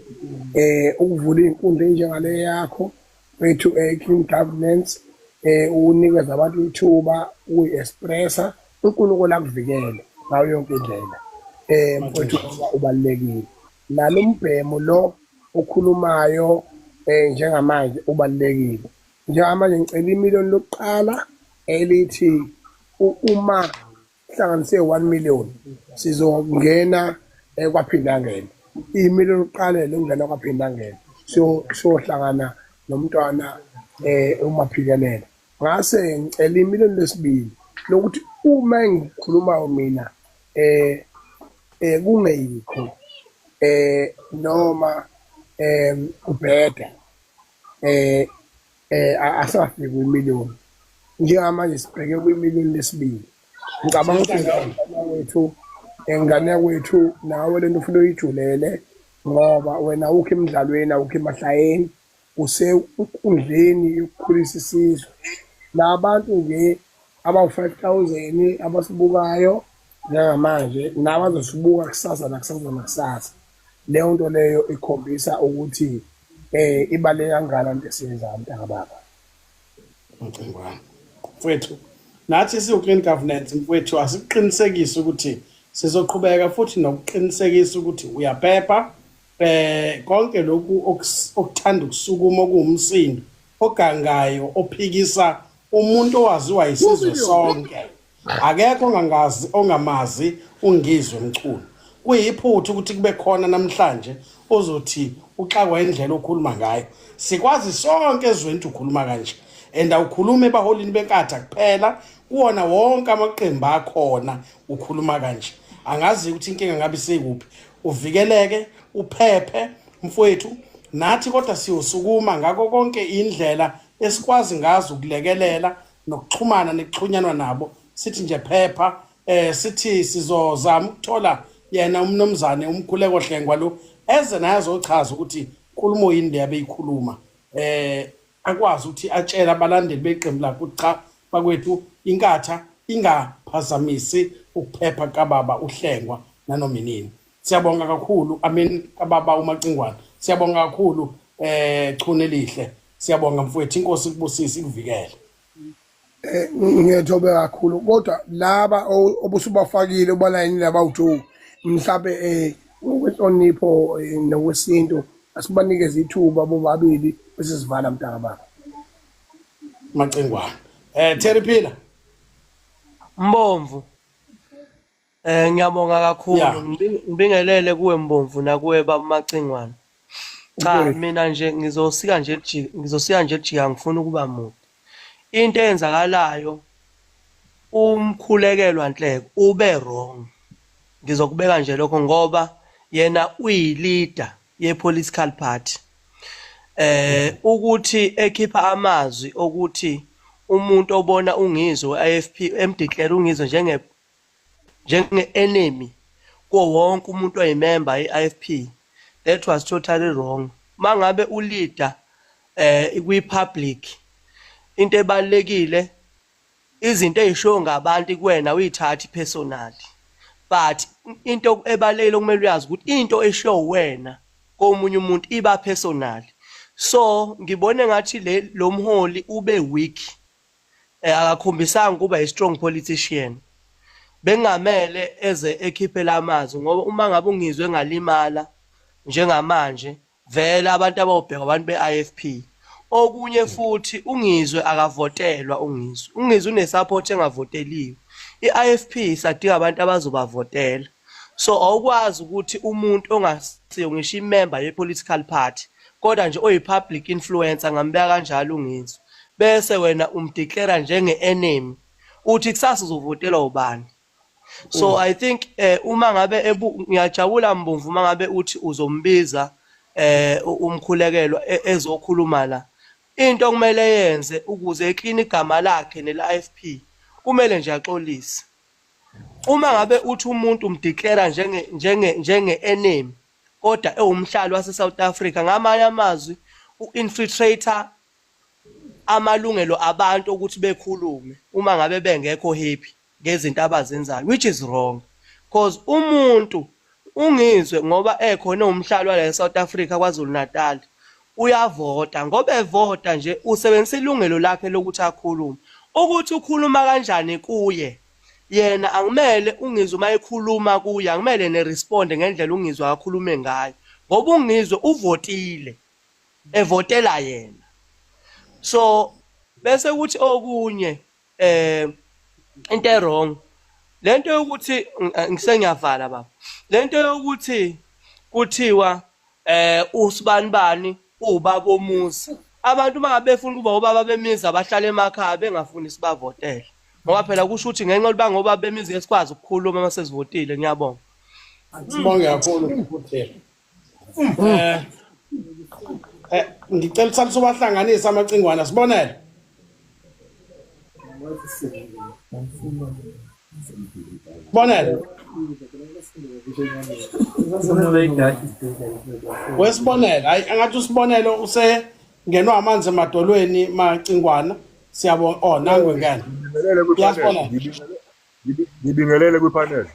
Ukuvula iy'nkundla ey'njengale yakho wethu clean governance, unikeza abantu ithuba uyi-expressa, uNkulunkulu akuvikele ngayo yonke indlela. Mfowethu ubalulekile nalo mbhemo lo okhulumayo njengamanje ubalulekile. Njengamanje ngicela imiliyoni lokuqala elithi uma hlanganise 1 million sizongena kwaphindangene. Imiliyoni lokuqala lokungena kwaphindangene siyohlangana nomntwana uMaphikelela. Ngase ngicela imiliyoni lesibili lokuthi uma engikhulumayo mina kungeyikho noma ubheda asafiki kwimiliyoni. Njengamanje sibheke kwimiliyoni lesibili. Ngicabanga ukuthi wethu engane yakwethu nawe lento ufuna uyijulele ngoba wena awukho emidlalweni awukho emahlayeni usenkundleni yokukhulisa isizwe. Labantu nje abawu-5000 abasibukayo njengamanje nabazosibuka kusasa nakusasa nakusasa leyo nto leyo ikhombisa ukuthi eh ibaluleke kangakanani into esiyenzayo mntakababa. Macingwane mfowethu, nathi siwu-clean governance mfowethu, asikuqinisekise ukuthi sizoqhubeka futhi nokuqinisekisa ukuthi uyaphepha konke lokhu okuthanda ukusukuma okuwumsindo ogangayo ophikisa umuntu owaziwa yisizwe sonke. Akekho ongangazi ongamazi uNgizwe Mchunu. Kuyiphutha ukuthi kube khona namhlanje ozothi uxakwa indlela okhuluma ngayo. Sikwazi sonke ezweni ukuthi ukhuluma kanje. And awukhulumi ebaholini beNkatha kuphela, kuwona wonke amaqembu akhona ukhuluma kanje. Angazi ukuthi inkinga ngabe isekuphi. Uvikeleke, uphephe mfowethu. Nathi kodwa siyosukuma ngakho konke indlela esikwazi ngazo ukulekelela nokuxhumana nekuxhunyanwa nabo sithi nje phepha sithi sizozama ukuthola yena umnumzane uMkhuleko Hlengwa lo eze naye azochaza ukuthi inkulumo yini le abeyikhuluma akwazi ukuthi atshele abalandeli beqembu lakhe ukuthi cha bakwethu iNkatha ingaphazamisi ukuphepha kababa uHlengwa nanoma inini. Siyabonga kakhulu amen kababa uMacingwane. Siyabonga kakhulu Chunu elihle. Siyabonga mfowethu, inkosi ikubusise ikuvikele. Ngiyethobe kakhulu kodwa laba obusubafakile ubalayini laba u2 mhlawumbe ngokwenhlonipho nokwesintu asibanikeze ithuba bobabili bese sivala mntaka baba. Macingwane. Terry Phila. Mbomvu. Ngiyabonga kakhulu. Ngibingelele kuwe Mbomvu nakuwe baba Macingwane. Cha mina nje ngizosika nje ngizosika nje lijika ngifuna ukuba mude. Into eyenzakalayo umkhulekelwa Nhleko ube wrong. Ngizokubeka nje lokho ngoba yena uyi-leader ye-political party. Ukuthi ekhipha amazwi okuthi umuntu obona uNgizwe we-IFP emdeclare uNgizwe njenge-enemy kuwo wonke umuntu oyimember ye-IFP, that was totally wrong. Mangabe uleader kwi-public, into ebalulekile izinto ey'shiwo ngabantu kuwena uyithathe personally, but into ebalulekile okumele uyazi ukuthi into eshiwo wena komunye umuntu iba personal. So ngibone ngathi lo mholi ube weak, akakhombisanga ukuba i-strong politician. Bengamele eze ekhiphe lamazwi ngoba uma ngabe uNgizwe engalimala njengamanje vele abantu abawubheka abantu be-IFP. Okunye futhi uNgizwe akavotelwa, uNgizwe une-support engavoteliwe. I-IFP isadinga abantu abazobavotela. So awukwazi ukuthi umuntu ongasiyo ngisho imember ye-political party kodwa nje oyi-public influencer ngambeka kanjalo uNgizwe, bese wena umdeclare njenge-enemy uthi kusasa uzovotelwa ubani. So I think uma ngabe ngiyajabula Mbomvu uma ngabe uthi uzombiza umkhulekelwa ezokhuluma la. Into okumele yenze ukuze eclean igama lakhe nele-IFP kumele nje axolise. Uma ngabe uthi umuntu umdeclare njenge enemy kodwa ewumhlali wase South Africa, ngamanye amazwi uinfiltrator amalungelo abantu ukuthi bekhulume uma ngabe bengekho happy ngezinto abazenzayo, which is wrong, because umuntu uNgizwe ngoba ekhona umhlali wala eSouth Africa KwaZulu Natal uyavota, ngoba evota nje usebenzisa ilungelo lakhe lokuthi akhulume. Ukuthi ukhuluma kanjani kuye yena angimele uNgizwe uma ekhuluma kuye angimele neresponde ngendlela uNgizwe akhulume ngayo, ngoba uNgizwe uvotile evotela yena. So bese kuthi okunye into ewrong lento yokuthi ngisengiyavala baba, lento yokuthi kuthiwa usibani bani ubaba omuzi, abantu mangabe befuna ukuba obaba bemizi abahlala emakhaya bengafuni sibavotele, ngoba phela kusho ukuthi ngenxa yokuba ngoba bemizi esikwazi ukukhuluma uma sesivotile. Ngiyabonga. Sibonge kakhulu futhi. Ngicela usale sobahlanganisa amacingwana sibonele. Sibonelo. Wesibonelo, hayi angathi usibonelo usengenwa amanzi emadolweni Macingwana. Siyabonga. Oh, nangu ingane. Ngibingelele kwipanel. Yasibonelo. Ngibingelele kwipanel.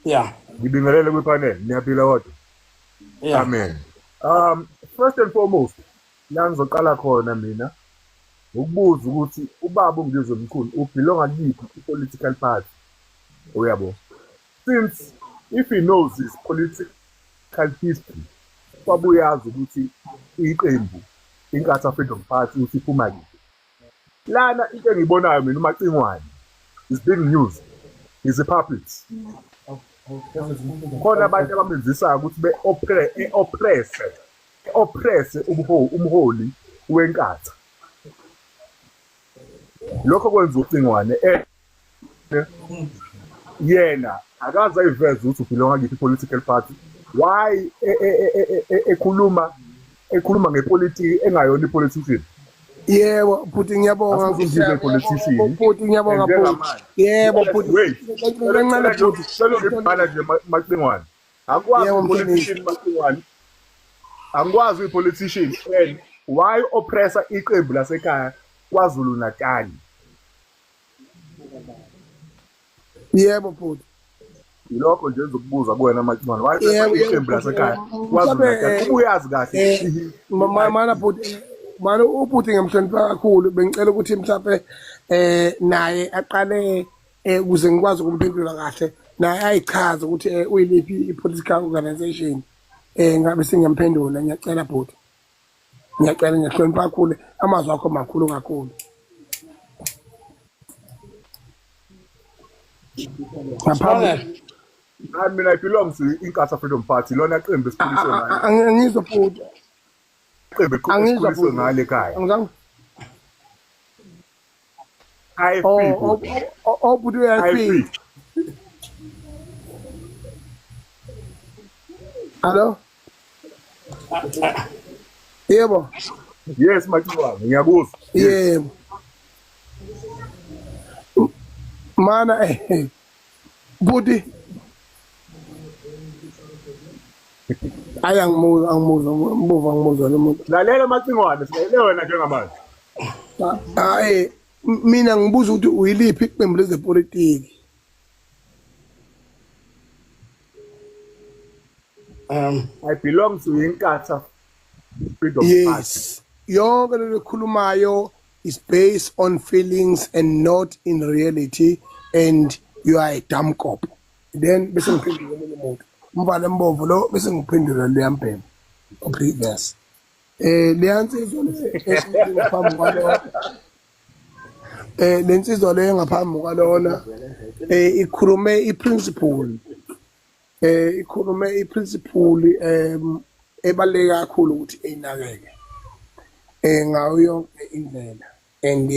Yeah. Ngibingelele kwipanel. Niyaphila kodwa. Yeah. Amen. First and foremost, la ngizoqala khona mina ukubuza ukuthi ubaba uNgizwe Mchunu ubelonga kuyiphi i-political party. Uyabo. Since if he knows his political history, wabuyazi ukuthi iqembu Inkatha Freedom Party ukuthi iphuma kiphi. Lana into engiyibonayo mina uMacingwane is being used. He's a puppet. Khona abantu abamenzisayo ukuthi be-oppress oppress umholi weNkatha. Lokho kwenza uCingwane yena akaze ayiveze ukuthi ubelonga kiphi i-political party. Why ekhuluma ngepolitiki engayona i-politician? Yebo bhuti, ngiyabonga. Asifundile i-politician. Bhuti, ngiyabonga bhuti. Yebo bhuti. Wait. Kancane bhuti. Ngibhala nje Macingwane. Angikwazi Yebo, i-politician Macingwane. Angikwazi i-politician and why oppressa iqembu lasekhaya KwaZulu Natal? Yebo bhuti. Yilokho nje engizokubuza kuwena Macingwane. Why Yebo, oppressa iqembu yebo, lasekhaya bhuti. KwaZulu Mhlawumbe Natal? Ubuyazi kahle mana bhuti, mana ubhuti ngiyamhlonipha kakhulu, bengicela ukuthi mhlawumbe naye aqale ukuze ngikwazi ukumphendula kahle, naye ayichaze ukuthi uyiliphi i-political organization, ngabe sengiyamphendula. Ngiyacela bhuti, ngiyacela, ngiyahlonipha kakhulu, amazwi akho makhulu kakhulu. Ngaphambi I mean, I belong to Inkatha Freedom Party. Lona qembu esikhuliswe ngalo. Angizwa bhuti. Iqembu Angizwa esikhuliswe bhuti. ngalo ekhaya. Angizange. IFP Oh, bhuti. oh, bhuti uyi-IFP. IFP. Hello? Yebo. Yes Macingwane, ngiyakuzwa. Yebo. Mana bhuti. Ayi angimuzwa, angimuzwa, mbuva angimuzwa lo muntu. Lalela Macingwane, silalele wena njengamanje. Hayi mina ngibuza ukuthi uyiliphi iqembu lezepolitiki? I belong to Inkatha Freedom Party. Yes. Yonke lento ekhulumayo is based on feelings and not in reality, and you are a dumb cop. Then bese ngiphendula omunye umuntu. Umfana embovu lo bese ngiphendula leyambhema. Previous. Leyansizwa le esingaphambi kwalona. Lensizwa le ngaphambi kwalona ikhulume iprinciple. Ikhulume iprinciple ebaluleke kakhulu ukuthi inakeke. Ngayo yonke indlela, and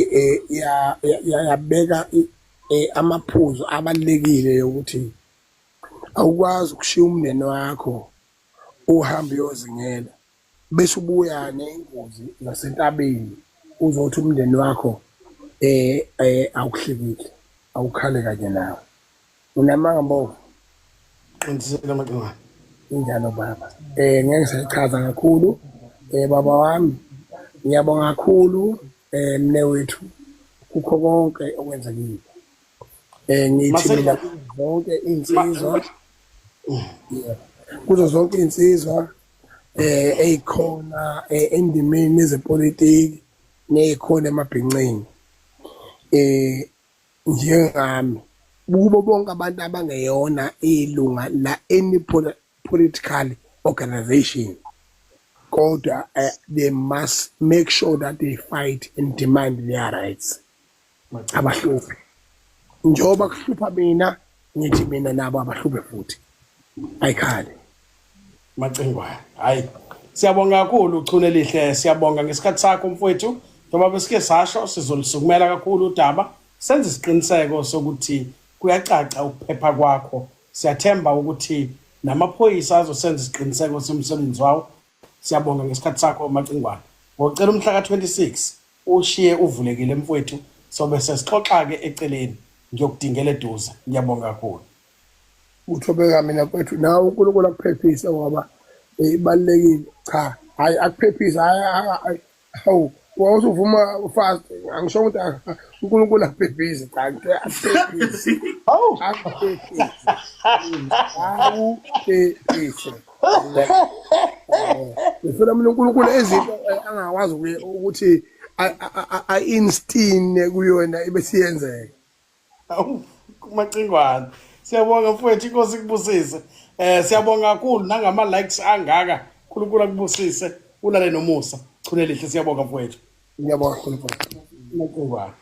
yabeka amaphuzu abalulekile yokuthi awukwazi ukushiya umndeni wakho uhambe uyozingela bese ubuya nengozi zasentabeni uzothi umndeni wakho awuhlekile, awukhale kanye nawe. Unamanga mbovu. Qinisile Macingwane. Injalo baba. Ngeke ngisachaza kakhulu baba wami. Ngiyabonga kakhulu mne wethu kukho konke okwenzekile. Ngithi mina zonke insizwa, kuzo zonke insizwa eyikhona endimeni yezepolitiki neyikhona emabhinceni, njengami kubo bonke abantu abangeyona ilunga la any political organization, kodwa they must make sure that they fight and demand their rights. Abahluphi njengoba kuhlupha mina, ngithi mina nabo abahluphe futhi, ayikhale Macingwane. Hayi, siyabonga kakhulu Chunu Elihle, siyabonga ngesikhathi sakho mfowethu. Njengoba besike sasho, sizolisukumela kakhulu udaba, senze isiqiniseko sokuthi kuyacaca ukuphepha kwakho. Siyathemba ukuthi namaphoyisa azosenza isiqiniseko somsebenzi wawo. Siyabonga ngesikhathi sakho Macingwane. Ngocela umhla ka-26 ushiye uvulekile mfowethu, Sobe sesixoxa-ke eceleni, ngiyokudingela eduze. Ngiyabonga kakhulu. Uthobeka mina mfethu, nawe uNkulunkulu akuphephise ngoba ibalulekile. Cha, hayi akuphephise, hayi hawu wawusuvuma fast, angisho ukuthi uNkulunkulu akuphephise, cha ngithe akuphephise. Hawu, akuphephise. Akuphephise. Ngifuna mina uNkulunkulu izinto angakwazi ukuthi a-instine kuyona ibe siyenzeka. Awu, Macingwane. Siyabonga mfowethu, inkosi ikubusise. Siyabonga kakhulu nangama likes angaka. uNkulunkulu akubusise. Ulale nomusa. Chune lihle, siyabonga mfowethu. Ngiyabonga kakhulu mfowethu. Macingwane.